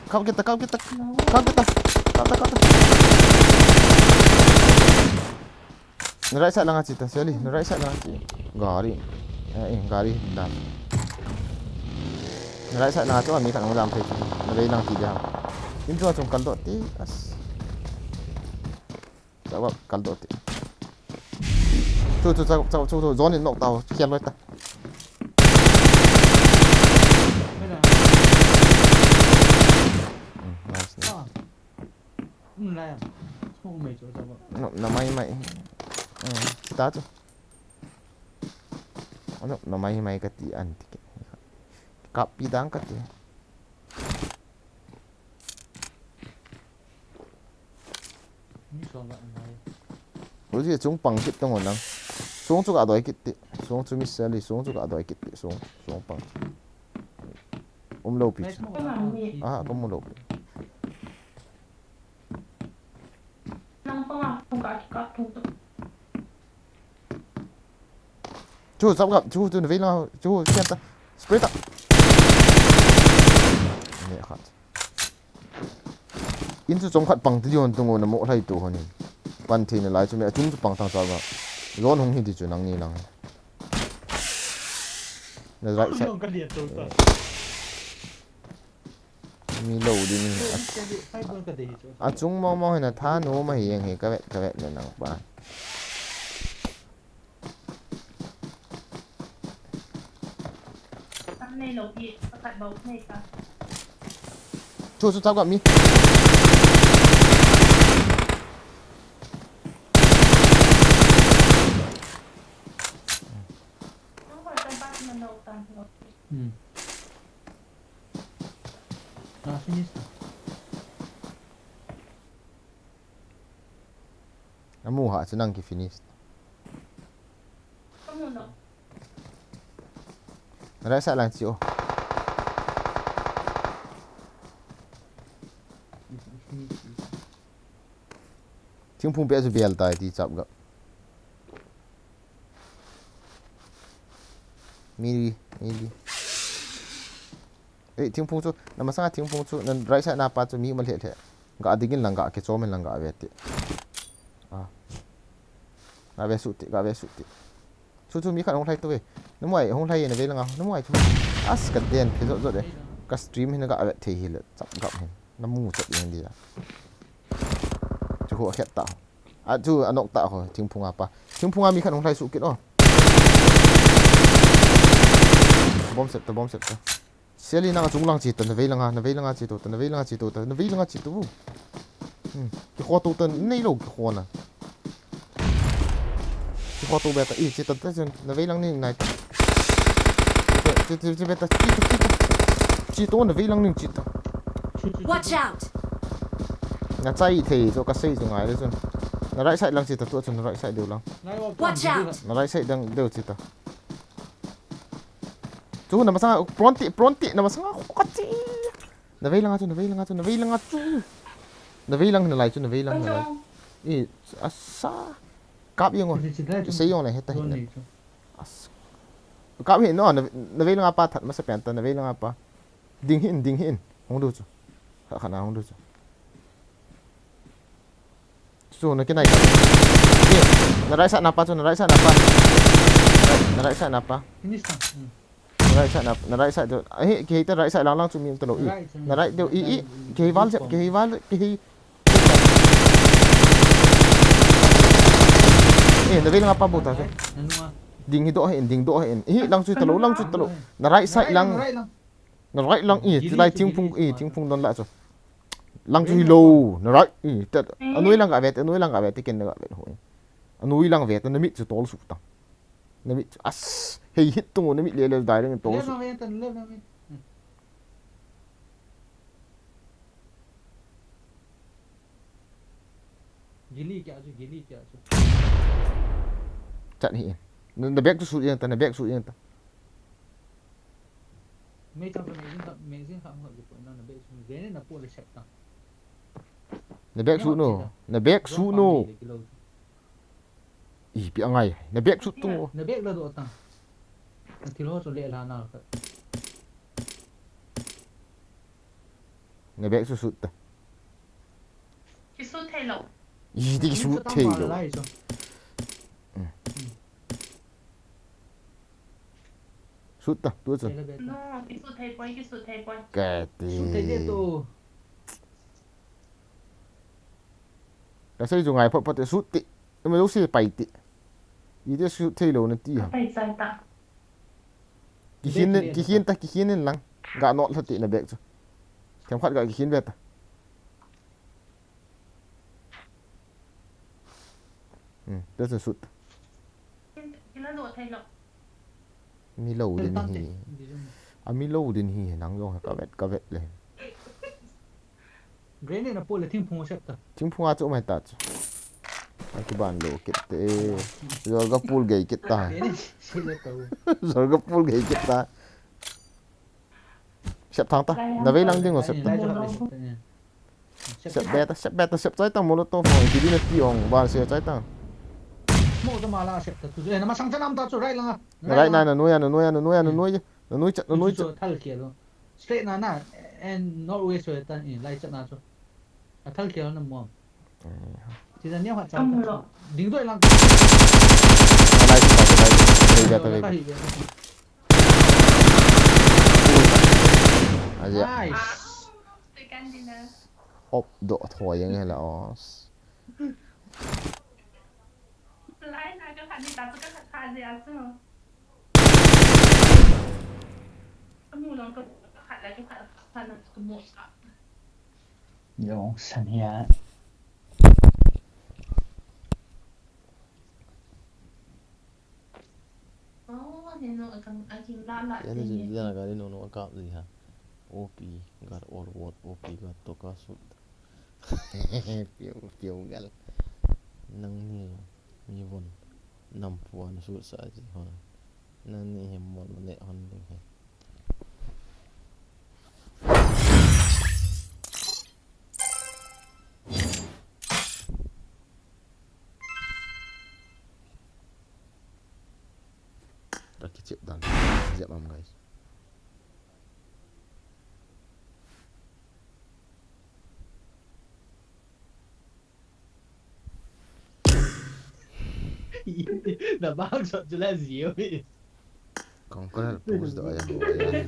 Kap kita, kap kita, kap kita, kap ta, kap ta. Na right side langa chi ta, Sally, na right side langa chi. Gari. Eh, eh, gari dan. Na right side langa chu, mi khat nang jam thei chu. Na vei lang chi dia. In chu chung kal doh ti, as. Chawak kal doh ti. Chu, chu, chu, chu, chu, chu, zone in knock ta, khial loi ta. Hmm, nice, nice. Ah. Nop na mai mai. Eh, ta chu. Nop na mai mai kati anti ke. Kap pi dang kati. Uji chung pang kit tong nang. Sung chu ka doi kit ti. Sung chu mi Sally, sung chu ka doi kit ti. Sung, sung pang. Um lo pi chu. Ah, ka mu lo pi. Nang panga, kung ka, ka, kung ka. Chu, chap gap, chu, chu, vei lang, chu, sian ta. Spray ta. Ne khat. In chu chom khat pang ti dion tung na mo lai tu hon in. Pan thei na lai chu me, a chung chu pang tang chap gap. Zone hung hi ti chu nang ni lang. Na right side. Mi lo ding hi. A chung mong mong hi na tha nom ahi ang hi ka vet, ka vet le nang pa. Chu, chu, chap gap mi. Hmm. Ah, finish. Amu ha chu nang ki finish. Right side lang chi o. Thingphung pe chu bel tai ti chap gap. Mi, mi. Ei, thingphung chu, na masanga thingphung chu, na right side na pa chu mi um a lheh lheh. Ga dingin lang ga, kichom in lang ga ve ti. Ah. Ga ve su ti, ga ve su ti. Chu chu mi khat hung lhai tu ve. Na muai hung lhai na ve langa, na muai chu. As ka den phe jot jot e. Ka stream hin ga ve thei hi le, chap gap hin. Na mu chap in dia. Chu ho khet ta. A chu anok ta ho, thingphung a pa. Thingphung a mi khat hung lhai su kit o. Bom set ta, bom set ta. Seli nang achung lang chi ta, na vei langa, na vei langa chi to ta, na vei langa chi to ta, na vei langa chi to. Hmm. Kikho to ta, nei lo kikho na. Kikho to be ta, i chi ta ta chun, na vei lang ning nai ta. Chi, chi, chi be ta, chi ta, chi ta. Chi to, na vei lang ning chi ta. Watch out! Na chai thei, so ka sei chu ngai le chun. Na right side lang chi ta, tu chun na right side deu lang. Watch out! Na right side dang deu chi ta. Chu na masanga, pronti, pronti, na masanga, kati. Na vei langa chu, na vei langa chu, na vei langa chu. Na vei lang na lai chu, na vei lang na lai. I, asa. Kap yang o. Sei yang na heta hin. As. Kap hin no, na, na vei langa pa that masa pen ta, na vei langa pa. Ding hin, ding hin. Hung du chu. Kha kha na hung du chu. Chu na kinai ka. Ni, na right side na pa chu, na right side na pa. Na right, na right side na pa. Finish na. Hmm. Na right side na, na right side chu. Ahi, kihei ta right side lang lang chu mi um ta lo i. Right side. Na right deu i, i. Kihei val jep, kihei val, kihei. Eh, na vei langa pa bu ta chu. Na nunga. Ding hi do hin, ding do hin. Ihi lang chu ta lo, lang chu ta lo. Na right side lang. Na right lang. Na right lang i, tilai thingphung i, thingphung don la chu. Lang chu hi lo, na right i, ta, anoi lang ga ve, anoi lang ga ve, te ken na ga ve ho. Anoi lang ve, ta na mit chu tol su ta. Na mit chu, as, hei hit tung, na mit le le dai ring tol su. Left lang ve, ta left lang ve. Hmm. Gili kya chu, gili kya chu. Chat hi. Na, na back chu su yang ta, na back su yang ta. Mei chang pa mei jing kha, mei jing kha ngot ji poi na, na back su. Grenade na pu le set ta. Na back su no. Na back su no. I pi angai. Na back su tu. Na back la do ta. Na thil ho chu le la na kha. Na back su su ta. Kisut thei lo. I ti kisut thei lo. Sut ta, tu chu. No, kisut thei poi, kisut thei poi. Ka ti. Sut thei de tu. Ka sei chu ngai phot phot te sut ti. Ema lo si pai ti. I ti sut thei lo na ti ha. Pai chai ta. Kihin, kihin ta, kihin in lang. Ga not lha ti na back chu. Themkhat ga kihin ve ta. Hmm, tu chu sut. Mi lo din hi. A mi lo din hi, nang jong ka vet, ka vet le. Grenade na pu le thingphung a sep ta. Thingphung a chu mai ta chu. A kiban lo kit te. Zol ga pul gei kit ta. Grenade si le to. Zol ga pul gei kit ta. Sep thang ta. Na vei lang ding o sep ta. Sep be ta, sep be ta, sep chai ta, molotov ho. Kidi na ti ong, ban se chai ta. Mo ta mala sep ta tu. Eh, na masang cha nam ta chu, right lang a. Na right na, na noi a, na noi a, na noi a, na noi a. Na noi chat, na noi chat. Thal kial lo. Straight na na, and northwest we ta, eh, lai chat na chu. A thal kial na mo. Ti na niam hat cha. Ding doi lang. Na lai chat ta, lai. Lai chat ta, lai. Aja. Nice. Op do thoi yang la os. Lai na ka khat ni ta ka khat kha je a chu. Ka mu long ka khat la ka khat kha na ka mu sa. Yong san hia. Yan jin jana gari no no akap ji ha. O P got all what O P got to ka sut. Piu piu gal. Nang ni mi von nam puan sut sa ji hon. Nang ni hem mon ne hon ding he. Ka kichep dan. Jep am guys. Na bang sot chu la zio mi. Kong ko hal pus do ya ho ya.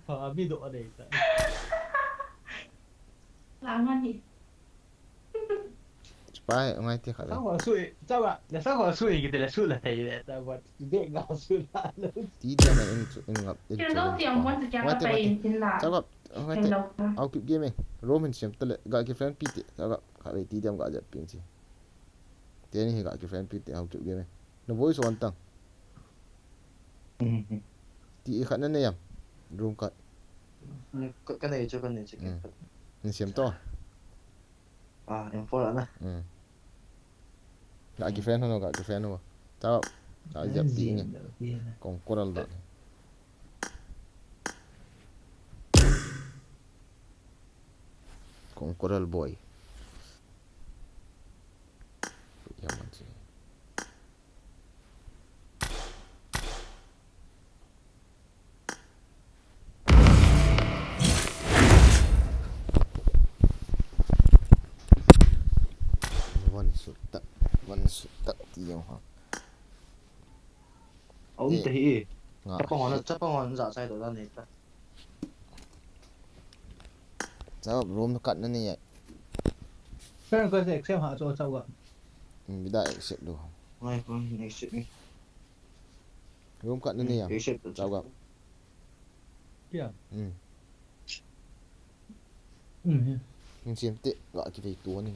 Ka mi do de ta. Lang ani. Spy, ngai ti khat. Sa ko sui, sa ba, na sa ko sui ki te la su la thei le, ta ba, be nga su la lo. Ti dia na in chu, in ngap, in chu. Ngai ti, ngai ti. Sa ba, ngai ti. Au kip game. Room hin siam ta le, ga ki friend pi ti. Sa ba, kha le ti dia ga jat pin chi. Teni hi ga ki friend pi ti, au kip game. Na voice on tang. Ti i khat na nei am. Room khat. Ka, ka nei chu, ka nei chu, ka nei chu. Ni siam to. Ah, M four ana. Ga ki friend ho, ga ki friend ho. Ta, ta jap ti ni. Kong koral da. Kong koral boy. Ya man si. Van sut tak, van sut tak ti jong ha. Aum te hi. Chapang hon, chapang hon ja chai do da nei ta. Chau room kat na ni ai. Friend request accept ha cho chau ga. Bida accept do. Ngai ko accept ni. Room kat na ni ya. Accept chau ga. Kya? Hmm. Hmm. Sim te ga ki vei tu ni.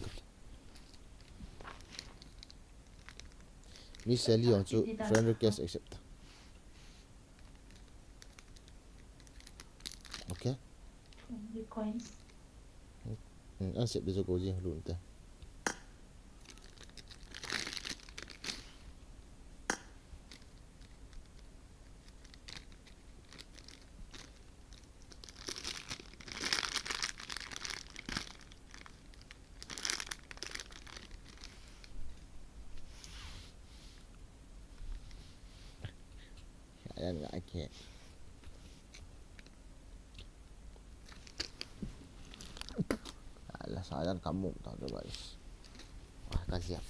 Miss Sally jong chu friend request accept ta. Okay. Coins. Hmm, an sep de chu ko jing lun te. Sajan ga ke. Ala sajan kamu ta tu guys. Wah, kasihan.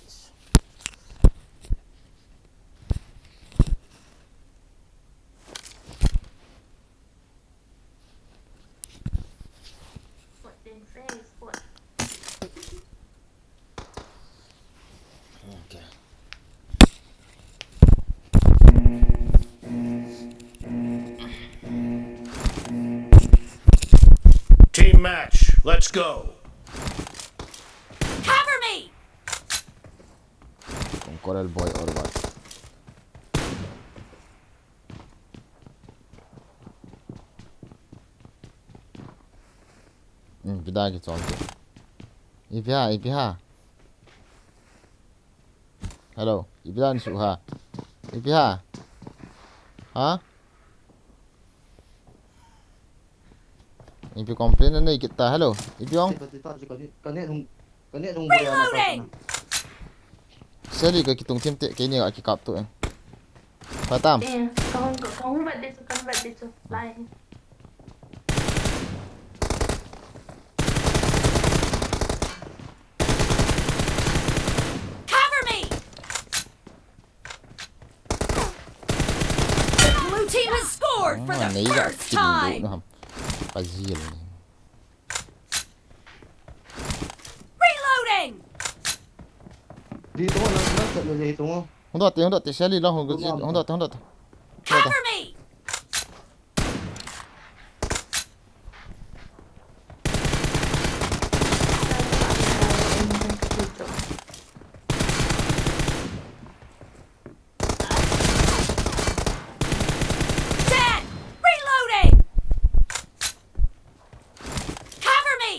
Okay. Team match, let's go. Cover me! Kong koral boy or what? Hmm, ipi da kichom te. Ipi ham, ipi ham. Hello, ipi da nasuh ham. Ipi ham. Ha? Ipi complain nanei kit ta, hello. Ipi ong. Ka net hung, ka net hung boya na. Reloading! Sally, ka kitung thim te, keini ka kikap tu e. Patam. Eh, ka hung, ka hung bat de chu, ka hung bat de chu. Lai. Cover me! Blue team has scored for the first time. Pajil. Reloading! Dito nga, nasa, nasa, nasa, dito nga. Hung dot te, hung dot te, Sally, lang hung dot te, hung dot te, hung dot te. Cover me! Dead! Reloading! Cover me!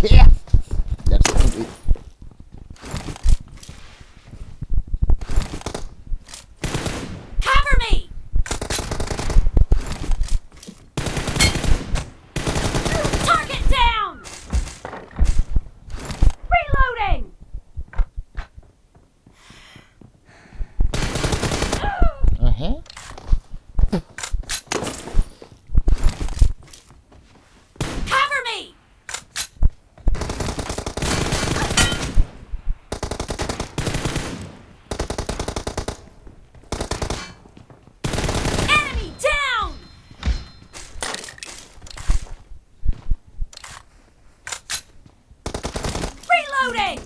Here! Let's do it. Cover me! Target down! Reloading! Uh-huh. Cover me! Enemy down! Reloading!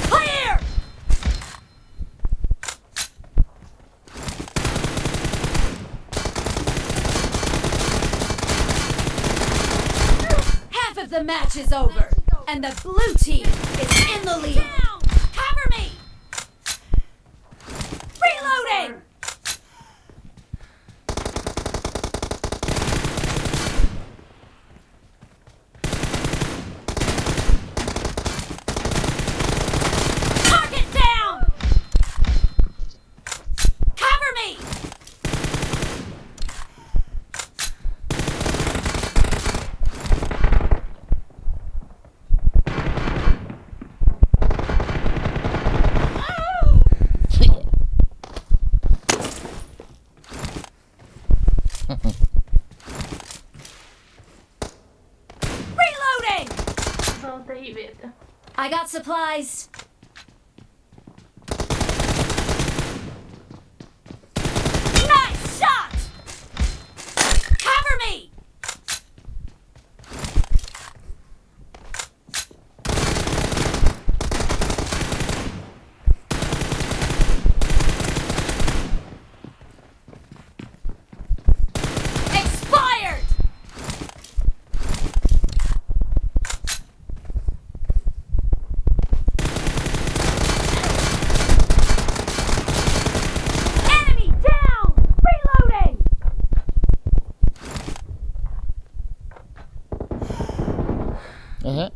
Clear! Half of the match is over, and the blue team is in the lead. Down! Cover me! Reloading! Target down! Cover me! Reloading! Vâng, ta hi ve ta. I got supplies. Nice shot! Cover me! Expired! Enemy down! Reloading! Uh-huh.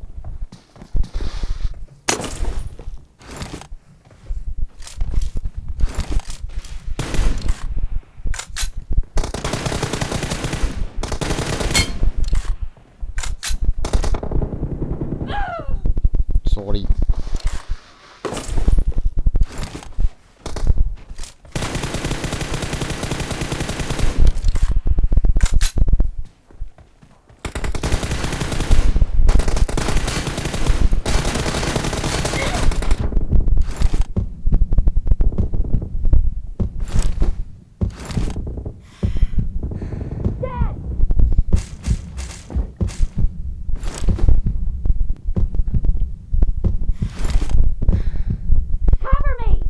Sorry. Cover me!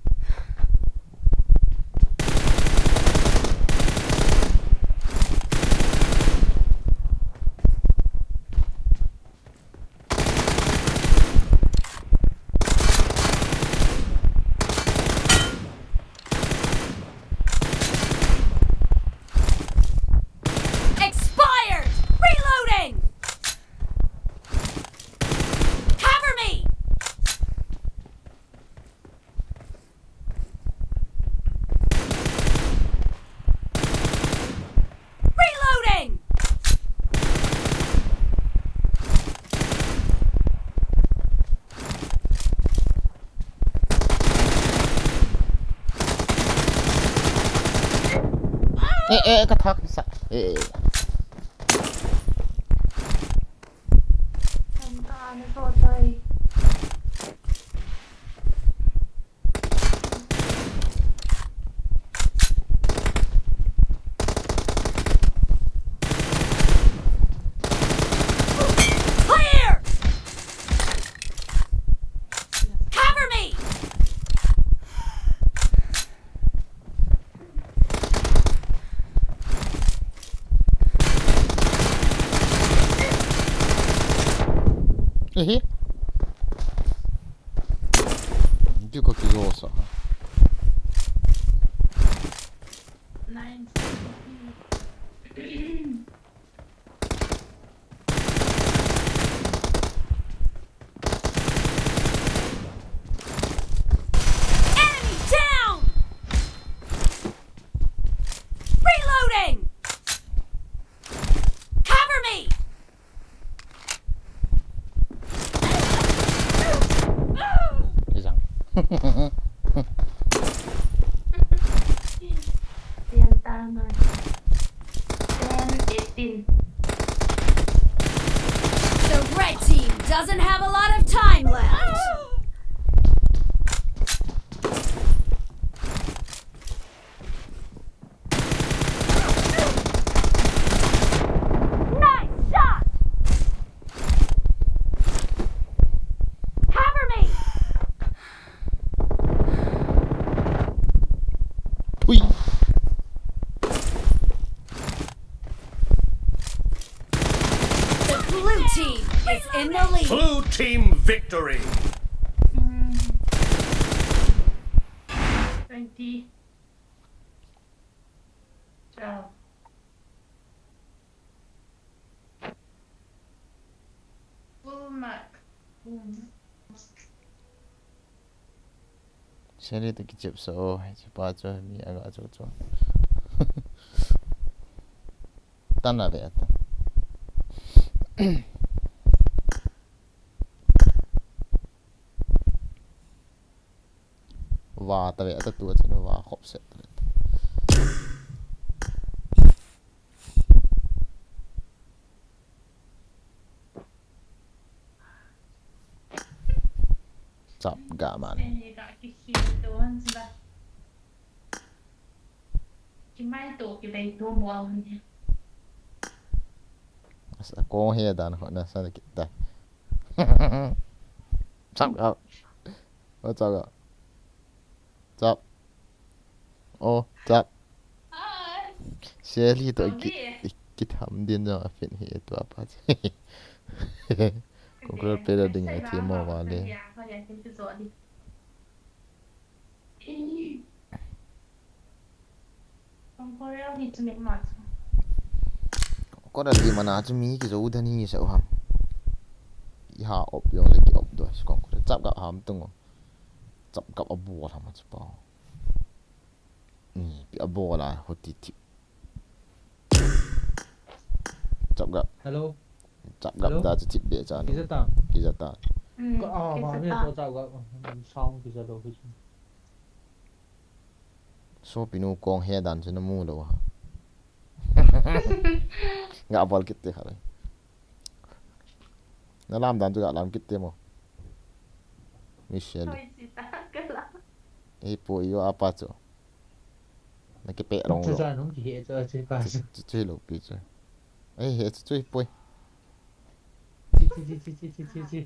Expired! Reloading! Cover me! Reloading! Eh, eh, ka thak sa. Eh. Tam ta na so tai. Clear! Cover me! Ehe. Diko kijo sa. Nine. Enemy down! Reloading! Cover me! Isang. Yan tama. Ten, eighteen. The red team doesn't have a lot of time left. Nice shot! Cover me! Ui. The blue team is in the lead. Blue team victory. Twenty. Twelve. Full mark. Seri tu kichep so, hiche pa chu mi aga chu chu. Tan a ve ata. Va ta ve ata tu chu va khop set ta ve. Chap ga man. Seni ga kikhel to han sila. Kimai to kibei to bol ni. Asa kong he dan ho na sa kita. Chap ga. O chap ga. Chap. O, chap. Hi. Seli to ki, ki tham din jong a fin hi tu apa. Kongkol pe da ding a thi mo va le. Kongkol di mana chu mi kijo dan hi sa u ham. I ha op jong le ki op do. Kongkol chap ga ham tung. Chap ga a bol ham chu pa. Ni, pi a bol a, hoti thip. Chap gap. Hello. Chap gap. Hello? Da chu thip be cha ni. Kija ta. Kija ta. Mm, ka, ah, kija ma, ta. So chap gap. Sound kija lo kija. Sopinu kong he dan chu na mu lo ha. Ga bol kit te kha le. Na lam dan chu ga lam kit te mo. Michelle. Hoi si ta ka la. Ei po yo apa chu. Na kipe rong lo. Chu chu nung kihe chu chu pa chu. Chu, chu, chu lo pi chu. Ei, he chu chu poi. Chi, chi, chi.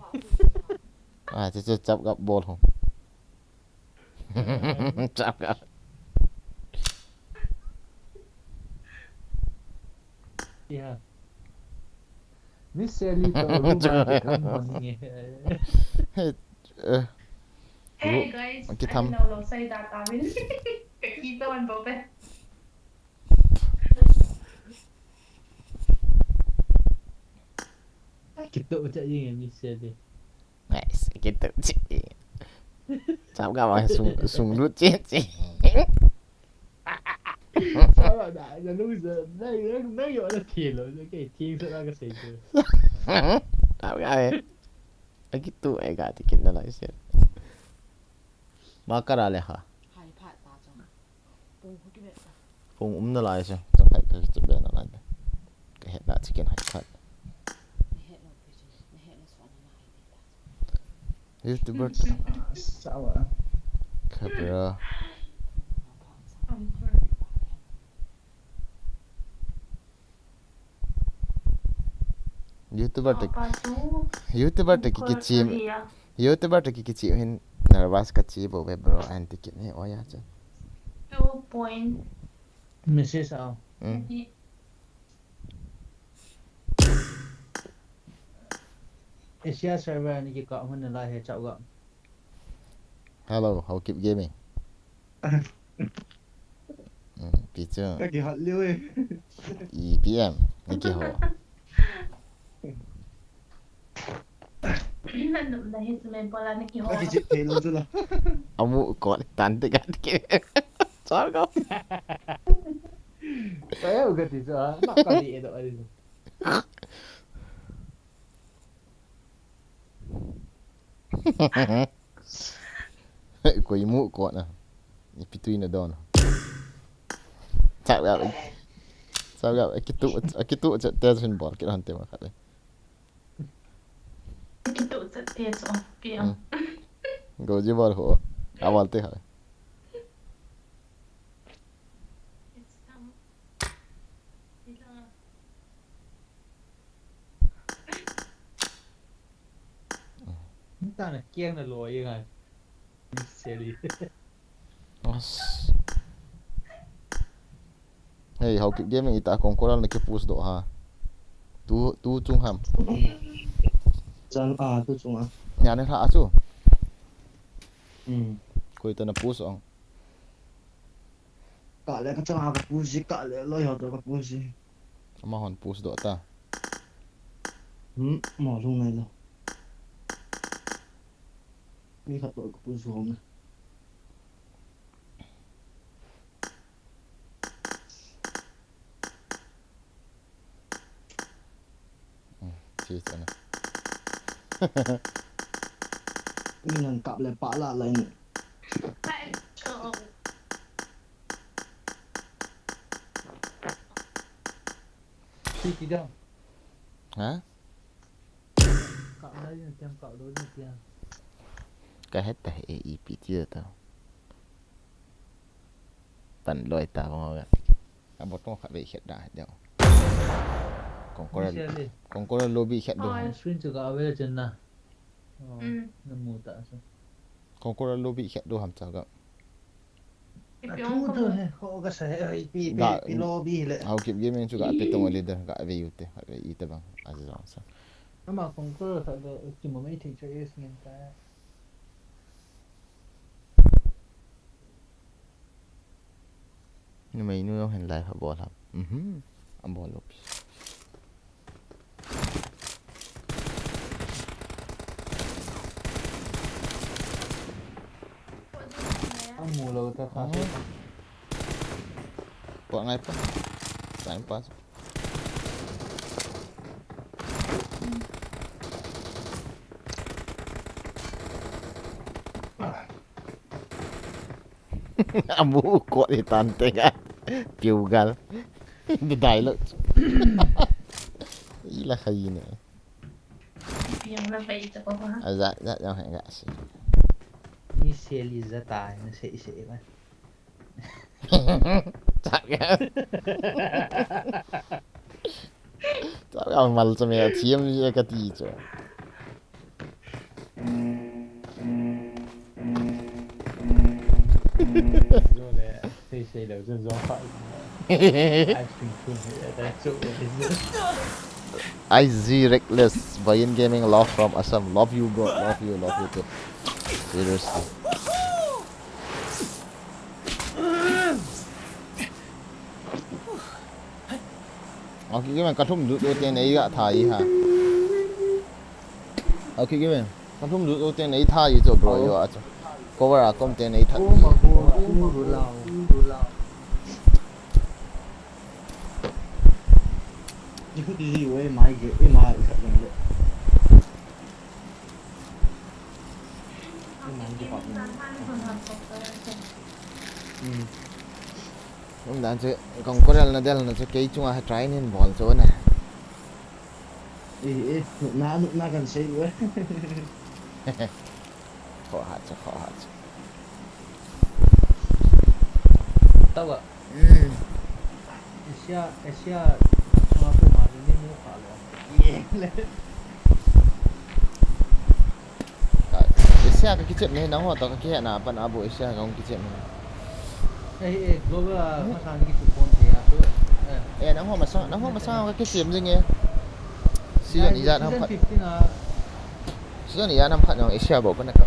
Ah, chu, chu chap gap bol ho. Chap gap. Yeah. Miss Sally to room a kitham bang nge. Hey, eh. Hey, ru-, guys, kitham. Ani lo lo sai da ta min. Ka kito an bo pe. Kito cha yin Miss Sally. Nice, kito chi. Chap gap ma sung, sung lut chi chi. Sao na, na lu giờ, na, na, na yo na thian lo, na ke thian sa na ka sei ko. Chap gap e. Akitu e ga ti kin na lai se. Ma ka ra le ha. Hai phat ta chang. Pung khu ki be ta. Pung um na lai se. Chang hai ka chi be na lai. Ka het na chi kin hai phat. YouTuber. Sawa. Khabra. YouTuber te, YouTuber te ki, ki chim. YouTuber te ki, ki chim hin nervous ka chi bo ve bro, anti kit ni oya cha. Two point. Message a. Mm. Asia server ni kikah hon nalai he chau ga. Hello, Haokip Gaming. Hmm, pi chu. Ka kihat liu e. I P M, ni kiho. Nanum na hi chu men pola ni kiho. Ka kichep thei lou chu la. Amu ko tan te ka ke. Chal ko. Ka ya u ka ti chu a, na ka di e do a di chu. Koi mu ko na. Ipi tui na don. Chak ga. Chak ga. Akitu, akitu chat te sun bol kit han te ma khat le. Akitu chat te so. Pi am. Hmm. Go ji bol ho. A bol te ha. Tana kiang na loi ngai. Seli. As. Hey, Haokip Gaming, ita Kongkoral na ki push doh ha. Tu, tu chung ham. Chang a, tu chung a. Nya ne ha chu. Hmm. Koi ta na push ong. Kah le ka chang a ka push ji, kah le loi ho to ka push ji. Amahon push doh ta. Hmm, mo lung nai lo. Mi khat to ka push hong. Hmm, chi chana. Ni ngan kap le pa la la ni. Chi ti dang. Ha? Kap la ni tiang, kap lo ni tiang. Ka het ta he ipi ti ta. Pan loi ta bang ga. A botong khat vei khet da, deu. Kongkoral, Michelle. Kongkoral lobby khet do. Oi. Screen chu ka ave chen na. Oh, mm. Na mu ta so. Kongkoral lobby khet do ham cha ga. Ipi ong tu ko tu he, ko ka sa he, oi, pi, pi, ga, pi lobby le. Haokip Gaming chu ga pe tong leader, ga ve u te, ga ve i te bang, a jong sa. Ama Kongkoral khat le, ki mo mai thei cha es ngen ta. Numei nu jong hin live abol ham. Mhm. Abol lou pi. Amu lou ta kha. Oh. Pua ngai pa. Time pass. Amu ko i tan te ga. Piu gal. Dai lo. Ila khai ne. Piang la bai ta ko ha. A za, za, za, ga si. Ni se li za ta, ni se, se ba. Chak ya. Chak ya mal cha me a thiam ni ka ti chu. Zo le, sei sei lo, zo zo fa. Ice cream cone, that's so. I Z Reckless, Bayan Gaming, love from Assam. Love you, bro. Love you, love you too. Seriously. Okay, kei man ka lhum lut lut teng nei ga tha i ha. Okay, kei man ka lhum lut lut teng nei tha i chu bro, yo a chu. Cover a kom teng nei tha. Ni khu ti ji wei mai ge, e mai ka le. Hmm. Hung dan chu, Kongkoral na del na chu kei chunga ha try nin bol chu na. Eh, eh, na, na kan sei we. Kho ha chu, kho ha chu. Tau a. Hmm. Asia, Asia, chunga khu ma ni mu kha lo. Ye le. Ka, Asia ka kichep ne, nangho toh ka kihe na, pan abu Asia ka hung kichep ne. Eh, eh, global a, hmm, masa ni kichep pon te a, so, eh. Eh, nangho masa, nangho masa ka kichep jing e. Season ijat ham khat. Season fifteen a, Season ni a nam khat jong Asia bou kana ka.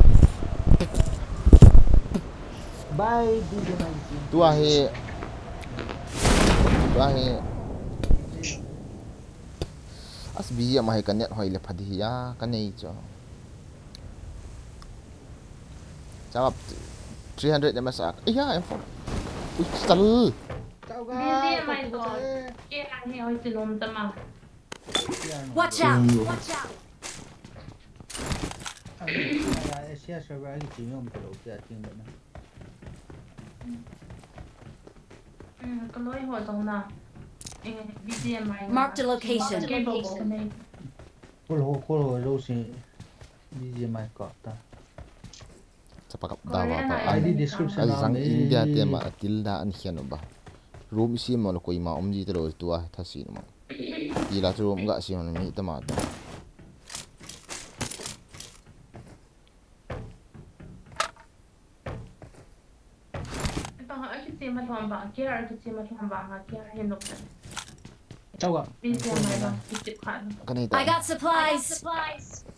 Bye, B J M I. Tua hi. Tua hi. As B J M I ka net hoi le pha di hi a, ka nei chu. Chap three hundred M S a. Iya, M four. Ui, sal. Chao ga, B J M I ko to. Ko. Ke an he hoi chin um tama. Watch out! Watch out! Ai, ai, ai, Asia server ai, kichi mi um ka lo kia ting ba na. Hmm, ka loi ho jong na. Eh, B G M I na. Mark the location. Ke bo bo nei. Kol ho, kol ho lo si B G M I ka ta. Chapa kap da wa pa. I D description a jang India te ma tilda an hian ba. Room isi mo lo koima um ji te lo tua tha si ma. Ti la chu room ga si ma mi ta ma ta. Bang a kichi ma thom ba, K R kichi ma thom ba, ha K R hin nok ta. Chao ga. Busy ma ba, kichi kha. Ka nei ta. I got supplies.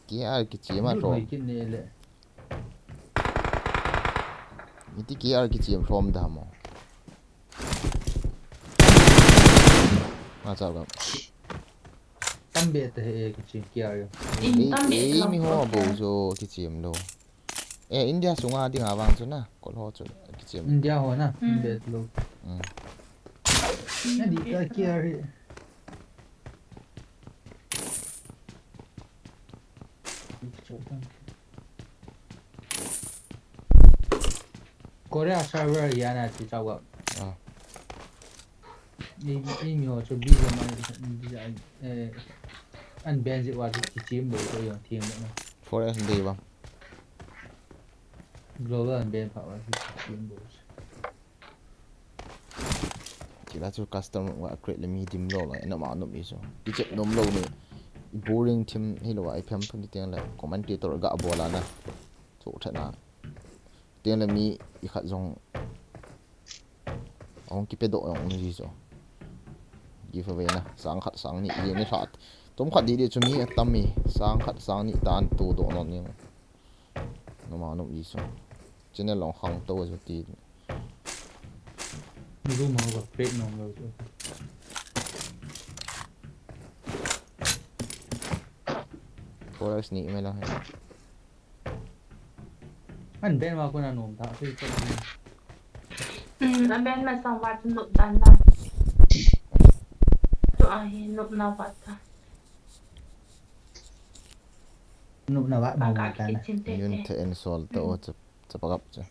K R kichi ma thom. Kin ne le. Miti K R kichiem hrom da mo. Nga chao ga. Tam be te he kichiem K R. Ei, tam be ei, lo. Mi ho bo jo kichiem lo. Eh, India sunga dinga vang chu na, kol ho chu kichiem. India ho na, hmm. Tam be lo. Hmm. Na di ka K R. Korea server ya na ti chao ga. Ah. Ni, ni mi ho chu B G M I, eh, an ban ji wa chu kichiem bo ko yo thiem na. Four S dei ba. Global an ban pha wa chu kichiem bo. Kila chu custom wa create le mi dim lo lo, na ma nom i so. Kichep nom lo ni. I boring thim hi lo, i phem phem ti teng le commentator ga bol a na. Chu tha na. Teng le mi i khat jong. Ong kipe do ong ni so. Giveaway na. Sang khat sang ni i ni khat. Tom khat di di chu mi atam mi. Sang khat sang ni tan tu do non ni. Noma nom i so. Channel long khang to so ti. Room ho ba create nom lo so. Four S ni me la hai. An ban ma ko na nom ta, so i ko. Hmm, an ban ma sang wa chu nop dan na. Chu a hi nop na wa ta. Nop na wa, nop na ta na. Yun te en sol ta o cha, cha pa kap cha.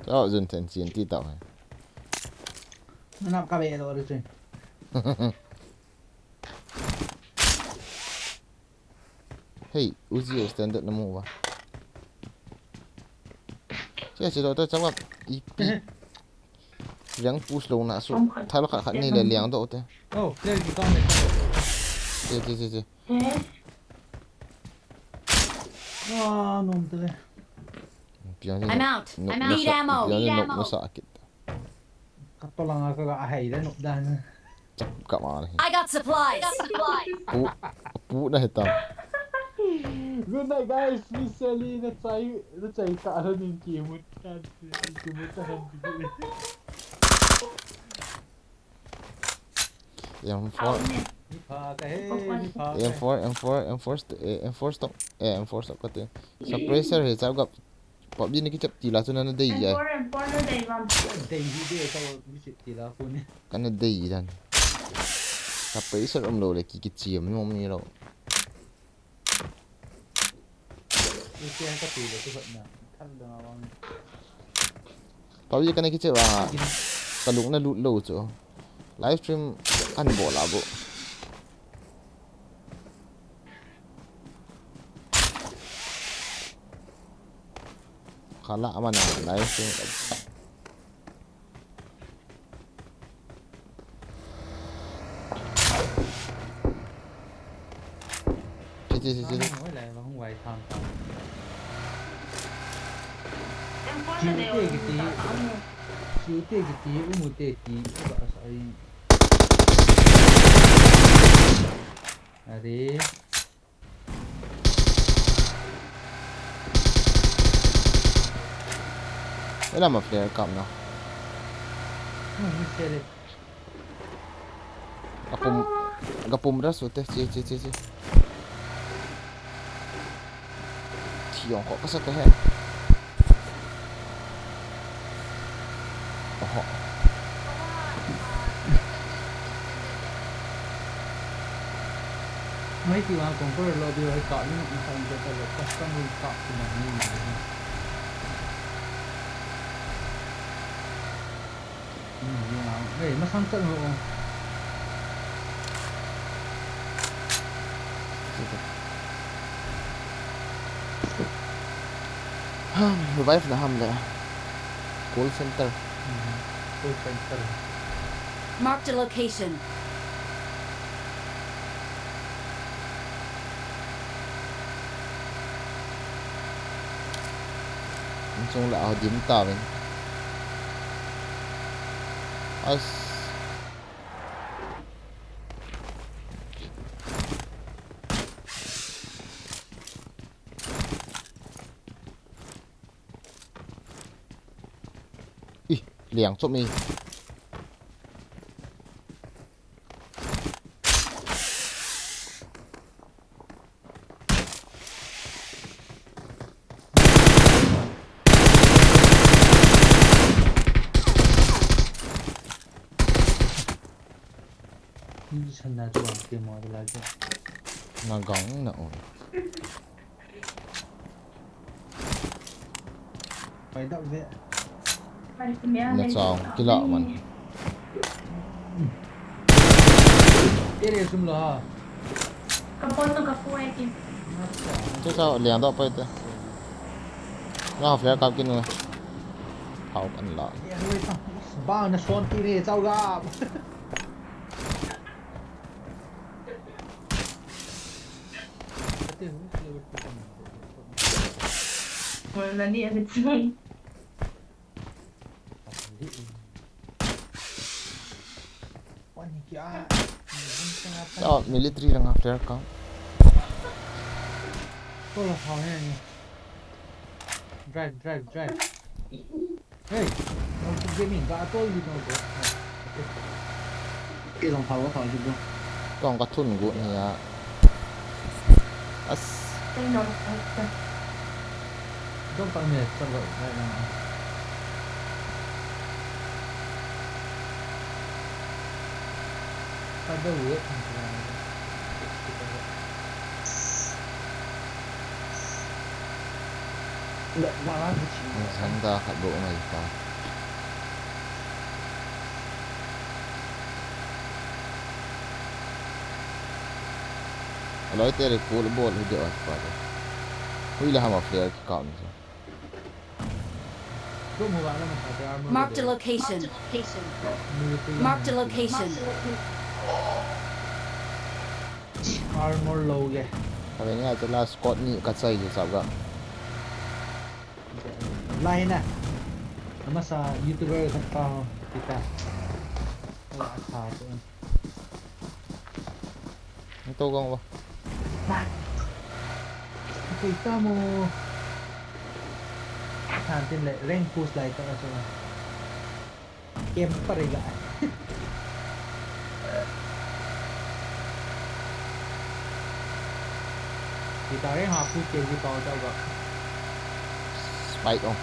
Cha o yun te en chin ti ta hai. Nap ka be lo de chin. Hey, Uzi standard na mu ba. Che, che, to, to, chawap, ipi. Liang push lo na su. Thal khat khat ni le liang do te. Oh, player ki kong le. Che, che, che, che. Ah, nom te le. I'm out. I'm out. Need ammo. Need ammo. Sakit. Kato langa ka ga hai le nop dan. Chap ka ma le. I got supplies. Pu, pu na heta. Good night, guys. Miss Sally, na chai, na chai ta lo nin ki mut kan, ki mut ta han ki. M four. Ni pha ka he, ni pha ka he. M four, M four, M four, st-, eh, M four stock, eh, M four stock kate. Suppressor he chau gap. PUBG ni kichep ti la chu nana dei jai. M four, M four na dei bam. Dei hi dei ka visit ti la khu ni. Kana dei dan. Ka paisa um lo le ki kichiam nom ni lo. Ni sia ka ti le tu hot na. Thal da wang. PUBG kana kichep a. Ka lung na lut lo chu. Live stream kan bol a bo. Kala ama na live stream. Che, che, che, che. Oi, lai, va hung vai tham tham. Chiu te kiti. Chiu te kiti, umu te ti, ba sa ai. Are. Ela ma flare kap na. Hmm, ni sele. Gapum, gapum ra su te, chi, chi, chi, chi. Thi ong ko ka sa te he. Oho. Mai ti wa kong ko lo bi wa ka ni na ka ni ka lo custom room ka ti ma ni. Hmm, ya. Hey, masang chat ho. Ham, revive na ham le. Call center. Hmm, call center. Marked a location. Chung la a dim ta vin. As. Ih, liang chom e. Ni sana tu ang ke mo la ke. Na gang na on. Pai dau ve. Na chao, kila man. Tere sum lo ha. Ka pon to ka pu ai ki. Acha. Chu chao, liang dau pai te. Na flare kap kin na. Hau kan la. Ba na son ti re chao ga. Wala ni ada chun. Oh, military lang after ka. Drive, drive, drive. Hey, no, gaming, ba tol di no go. Ti long phalo phalo di go. Kong ka thun gu ni a. As. Teng no. Dong ka me sa go na na. Ka do we. Zang da khat bou ngai ta. Aloi te recall bol hi deu a pa te. Hui la hama flare ki kam se. Marked a location. Marked a location. Armor lo ge. Kave ni a te la squad ni ka chai je sab ga. Lai na. Amasa YouTuber khat pa ho. Kita. Ala tha tu. Nito gang ba. Kita mo. Than tin le rank push lai ta so. Game pa ri ga. Kita re ha pu ke ji pau ta ga. Spike on.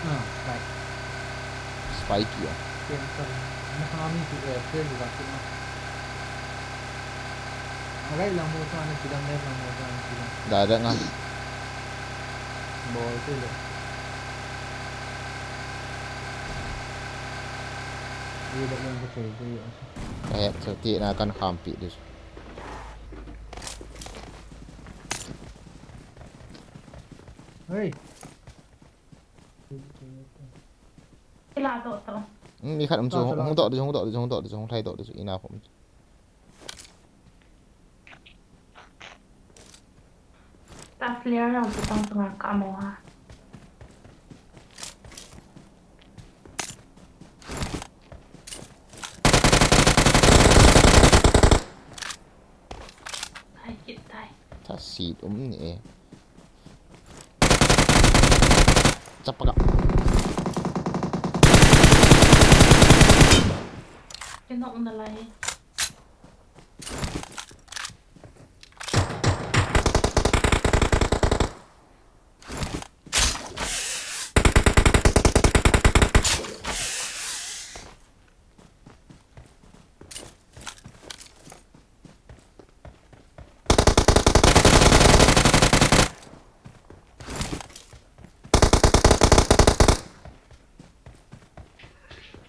Ah, spike. Spike ya. Game pa. Masang ami tu eh, play ga tu na. Right lang mo sa ni, silang left lang mo sa ni, silang. Direct nga. Bol te le. Ye da lang ka chei te ye. Ka het sa ti na kan kham pi dis. Hey. Ila to to. Hmm, mi khat um chu, hung doh dis, hung doh dis, hung doh dis, hung thai doh dis, ina khum. Ta flare jong chu tang chunga ka mo ha. Tha seat um ni e. Chapaka. Kena um na lai.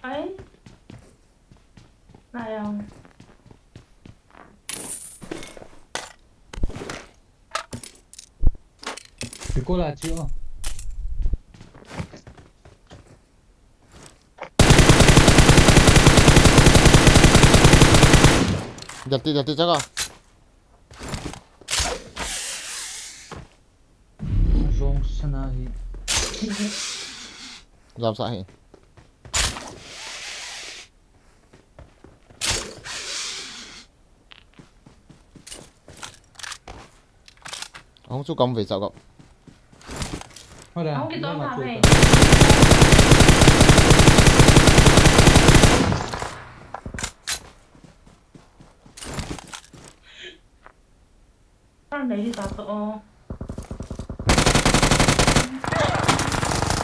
Ai. Ai ang. Pikola chi o. Jalti, jalti, jaga. Wrong sana hi. Jam sa hi. Ahung chu kam ve cha ko. Hola. Ahung ki tong ma ha chu ve. Kan nei hi ta to.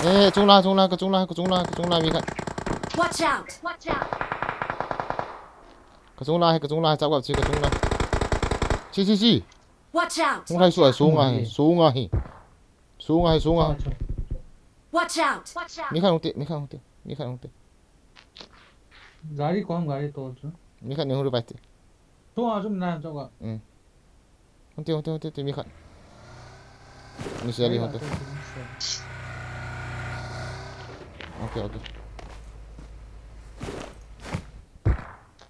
Eh, chung la, chung la, ka chung la, ka chung la, ka chung la, mi khat. Watch out! Watch out! Ka chung la, ka chung la, chap gap chi, ka chung la. Chi, chi, chi. Watch out! Hung hai su, sunga hi, sunga hi. Sunga hi, sunga. Watch out! Mi khat hung te, mi khat hung te, mi khat hung te. Gari kom, gari tol chu. Mi khat ni hung revive te. Sunga chu mi na chap gap. Hmm. Hung te, hung te, hung te, hung te, mi khat. Mi sel hi hung te. Hung te, hung te. Okay, okay.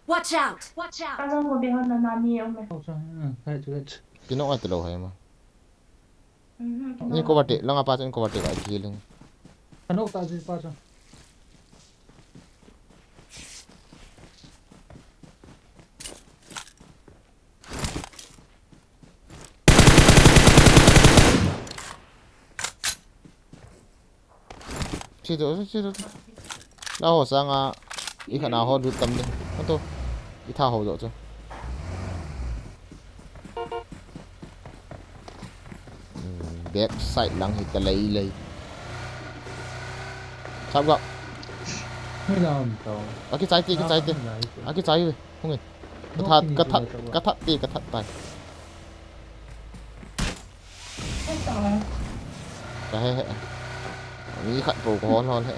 Watch out! Watch out! Ka jong ko be hon na na mi um e. Tol chu, hmm, hai chu, hai chu. Kinok a te lou hai ma. Mhm, kinok. Ni cover te, langa pa chu ni cover te ka kill. Ka nok ta chu pa chu. Chi to, chi to. La ho sanga, i khat na ho lut tam de. Ato, i tha ho jo chu. Hmm, back side lang hi ta lei lei. Chap gap. Hei lam to. Aki chai te, aki chai te. Lam lai te. Aki chai ve. Hung e. Ka that, ka that, ka that te, ka that tai. Ka he he. Mi khat po ko hon hon he.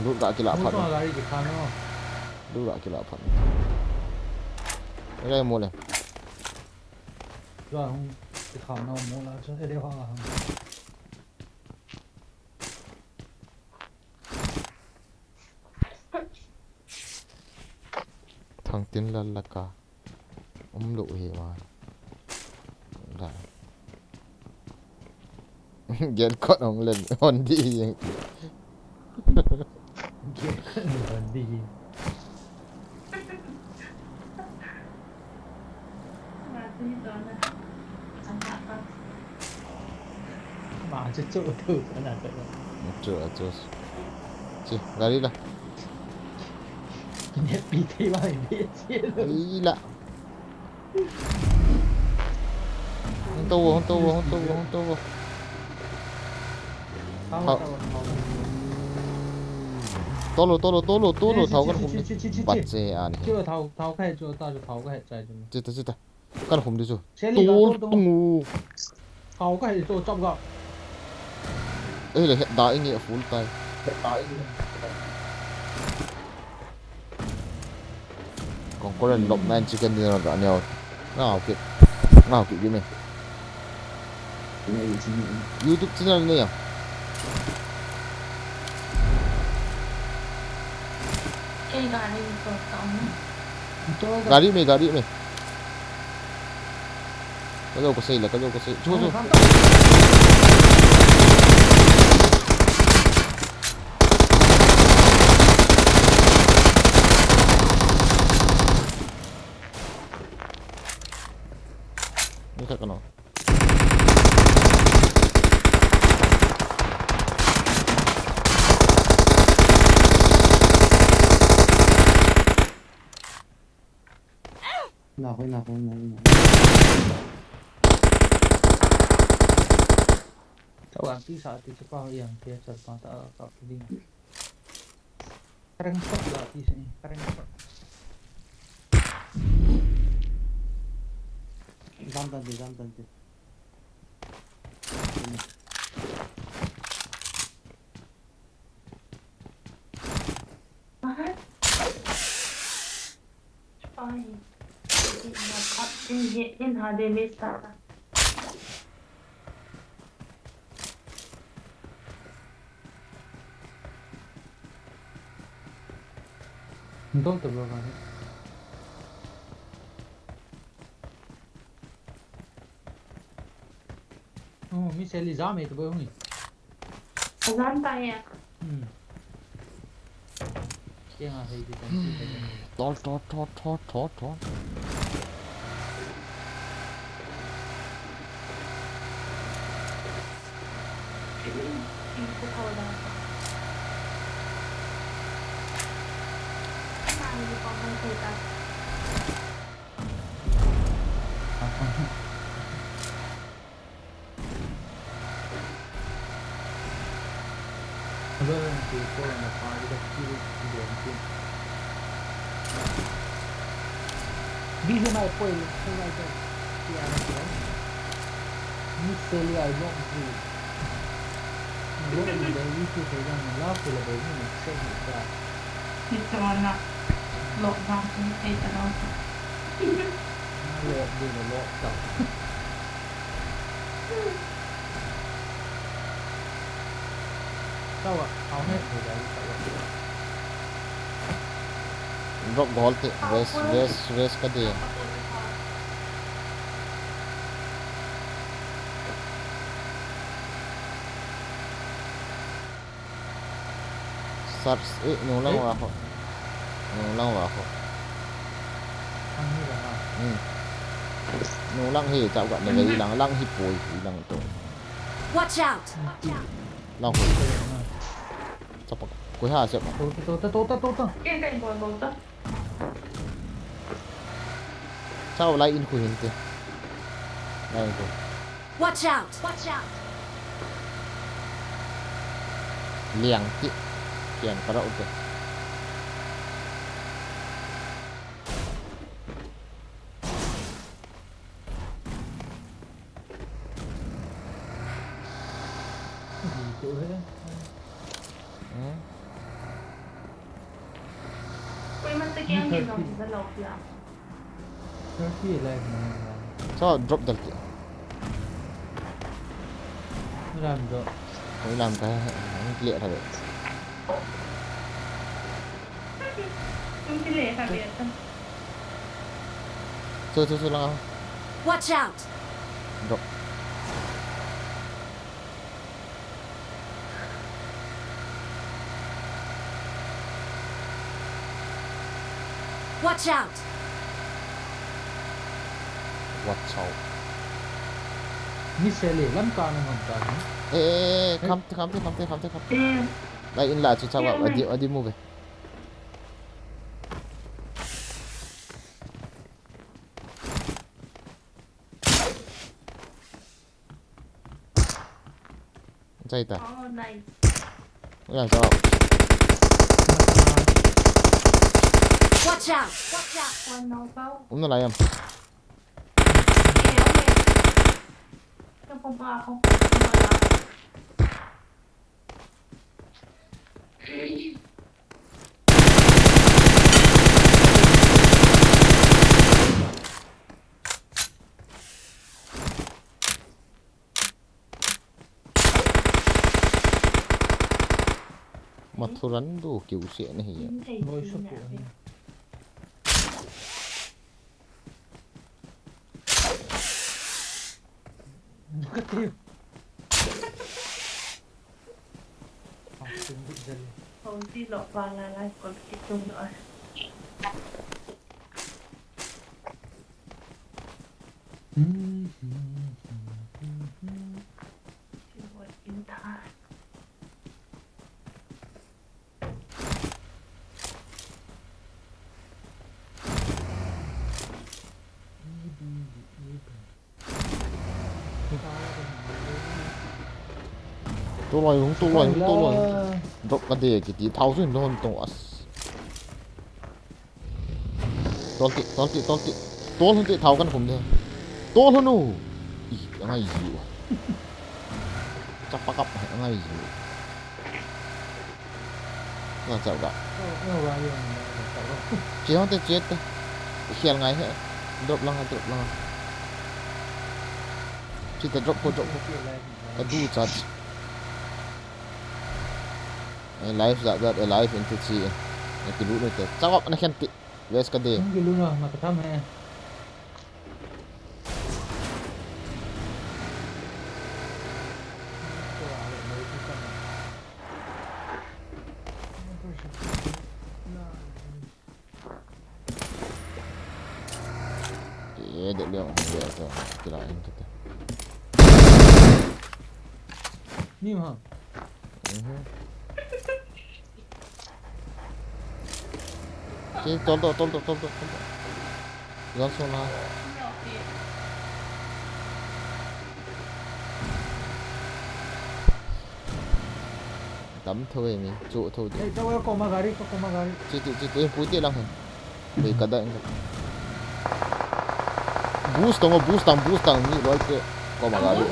Lut ga kila phat. Gari ki khan o. Lut ga kila phat. Gai mo le. Tua hung ki khan no mo la chu he de ha. Thangtin lal laka. Um lou hi ma. Da. Gel kon ong len hon di jeng. Gel kon ong hon di jeng. Ma chu chu tu sana ta. Chu chu. Chi, gari la. Kine pi thei ba ni chi. Ila. Hung tou, hung tou, hung tou, hung tou. Thao. Thao. Tolo, tolo, tolo, tolo, thao kan hum. Chi, chi, chi, chi, chi. Bat che ani. Chu thao, thao khai chu ta chu thao khai chai chu. Chi ta, chi ta. Kan hum di chu. Seli ka tul tul tung. Thao khai chu chop ga. Eh, le het da inge full tai. Het da inge. Kong Korean lop man chicken dinner da neo. Ngau ki. Ngau ki gimi. YouTube channel ne ya. Kei gari ko kam. Gari me, gari me. Ka jo ko sei la, ka jo ko sei. Chu, chu. Ni Kano. Na hoi, na hoi, na hoi, na hoi. Tao ang ti sa ti sa pa yang ti sa pa ta ka ti ding. Kareng shot la ti sa ni, kareng shot. Jam tan ti, jam tan ti. Dol ta bro, gari. Oh, mi seli jam e to bro, hung. Jam ta ya. Hmm. Kya hai di kan si kan. Tol, tol, tol, tol, tol, tol. Busy my boy, so I can see our friend. Miss Sally, I love you. Love you, baby, to say that I love you, baby, and say it back. It's on a lockdown, so you say it out. Love you, love you. Drop gol te, rest, rest, rest ka de. Sars, eh, nung lang wa ho. Nung lang wa ho. Hmm. Nung lang hi, chao ga na ga ilang, lang hi poi, ilang to. Watch out! Lang ho. Chapa, koi ha se. To, to, to, to, to, to. Chao lai in khu hin te. Lai in khu. Watch out! Watch out! Liang ti. Kian ka rau te. Hmm. Thirty alive na. Sa drop dal ki. Ram drop. Oi lam ka, ang clear tha be. Ang clear tha be. Chu, chu, chu lang. Watch out! Drop. Watch out! Watch out. Ni sele lam ka na mon ta ni. Eh, eh, eh, eh, kham te, kham te, kham te, kham te, kham te. Eh. Lai in la chu chawa, eh, adi, adi move. Chai ta. Oh, nice. Ui, ang chao. Watch out! Watch out! One now, go. Um na lai am. Okay, okay. Yung pumpa ako. Mathuran du kiu se na hi. Boy support. Look at you. Ang sundit dali. Kung di lo pa la la kung di tung lo. Toloi hung, toloi hung, toloi hung. Drop ka de kiti, thao chu hin lon tong as. Tol ti, tol ti, tol ti. Tol hung ti, thao kan khum de. Tol hung u. I, angai ji u. Chapa kap, angai ji u. Nga chau da. Che hung te, che te. Khel ngai he. Drop lang, drop lang. Che te drop ko, drop ko. Ka du chat. Alive, that, that alive, into chi. Na kilut ni te. Chau ap na khen ti. West ka de. Hung kilut na, na ka tham he. Eh, de leo, de to, kila in to. Ni ma. Mhm. Che, tol to, tol to, tol to, tol to. Jan so na. Tam tho e mi, chu tho de. Ei, tao ko ma gari, ko ma gari. Che, che, che, che, pui te lang hen. Bei ka da in. Boost tang, boost tang, boost tang, ni loi te. Ko ma gari.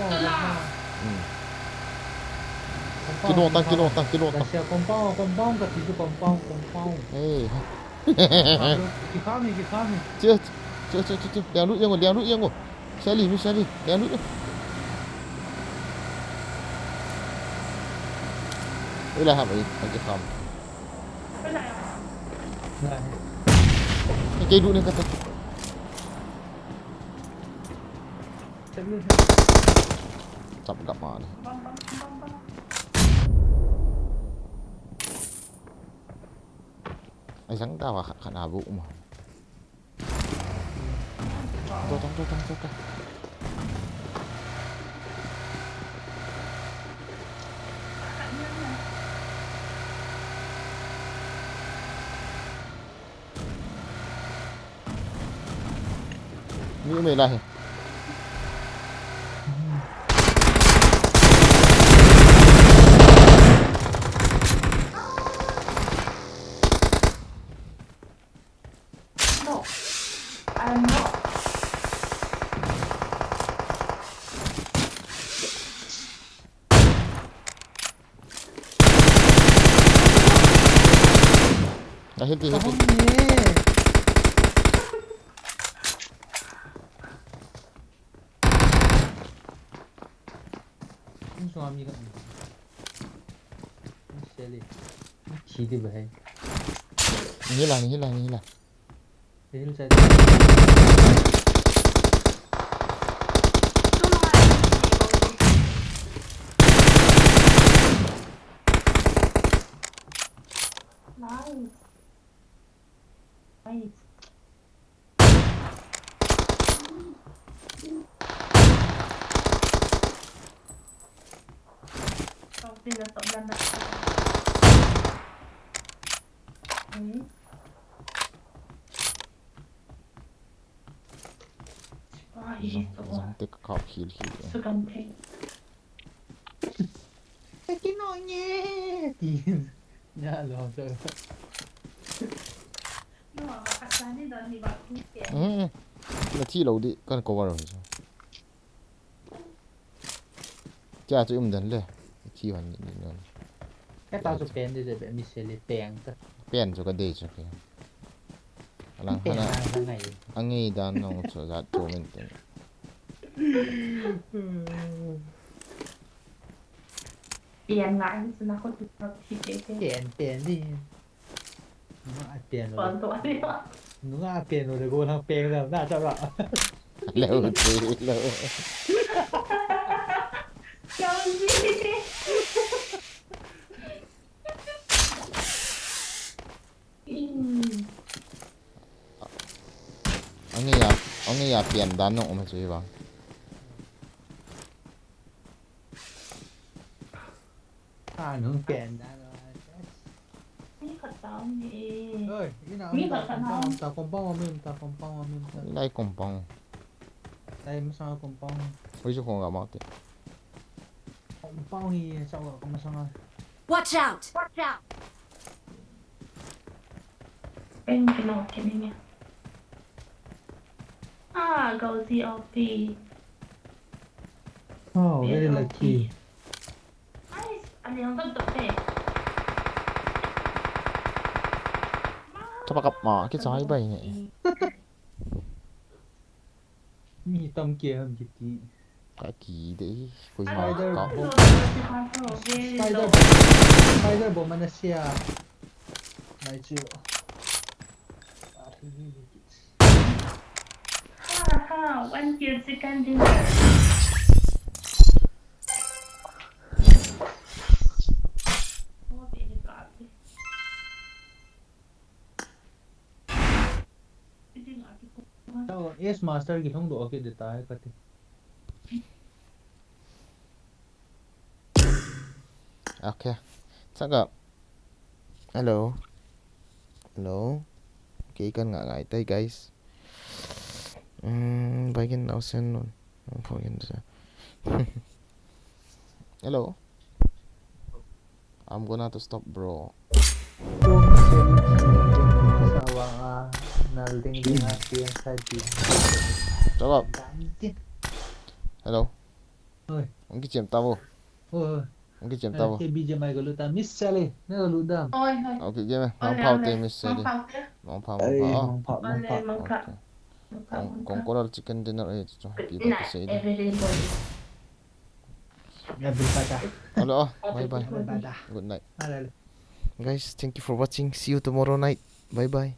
Hmm. Kilong tang, kilong tang, kilong tang. Sia compound, compound ka ti chu compound, compound. Eh. Kikham e, kikham e. Che, che, che, che, che. Liang lut jeng o, liang lut jeng o. Sally, mi Sally. Liang lut jeng. Ila ham, ai, ai kikham. Kei lut ni kata. Chap gap ma ni. Ai sang ta wa khat khat na bu ma. Tang, tang, tang, tang, tang, tang. Mi um e la hi. No, I am not. Ahil ti, ahil ti. Kahung ni. Insung ami ka. Sally. Chi di ba hai. Ni la, ni la, ni la. Hill side. Nice. Nice. Top lane na. Hmm. Ai, zang, to. Zang te ka kap hil hil. Su kan thei. Ka kino nge. Ti. Nya lo to. No, ba ka sa ni da ni ba ku ke. Hmm. Na thi lo di kan cover ho. Tia chu um den le. Thi van ni ni non. Ka ta chu pen de de be mi se le peng ta. Pen chu ka dei chu ke. Alang pen hana. Angai dan nong chu jat chu min ten. Pen ngai ni chu na ko tu ka thi te te. Pen, pen di. Nunga a pen lo. Pon to ani. Nunga a pen lo le go thang peng lo na cha lo. Lo ti lo. Kau ni. Hmm. Angi ya. Ang iya pian dan nung uma chui bang. Anong pian dan? Mi khat ta um ni e. Oi, ina Mi ta khat ta compound, um. Ta compound, mi ta compound, mi ta. Lai compound. Tai masang compound. Ui, chu khong ga mau te. Compound hi sa ko masang. Watch out! Watch out! Eng kino kini ni. Ah, go Z O P. Oh, very lucky. Nice. Ani ang gagdok te. Chapa kap ma, kichai bai ni. Mi tam ke ham kiti. Ka ki de, koi ma Spider ka. bomb. Spider, spider bomb mana sia. Nai chu. Ha ha, one kill second dinner. Tao, Ace Master kilhung doh kit ding tai kati. Okay. Chaka. Hello. Hello. Okay, kan nga ngai tai, guys. Hmm, baigin now send nun. Ang phone sa. Hello. I'm gonna to stop, bro. Hello. Oi. Ang kichem tabo. Oi. Ang kichem tabo. Ke B J mai galu ta miss sale. Na galu dam. Oi, oi. Okay, game. Mang pau te miss sale. Mang pau te. Mang pau, mang pau. Mang pau. Okay. Kong, kong koral chicken dinner eh, chu. Pi ba ka sei. Hello, bye bye. Good night. Guys, thank you for watching. See you tomorrow night. Bye bye.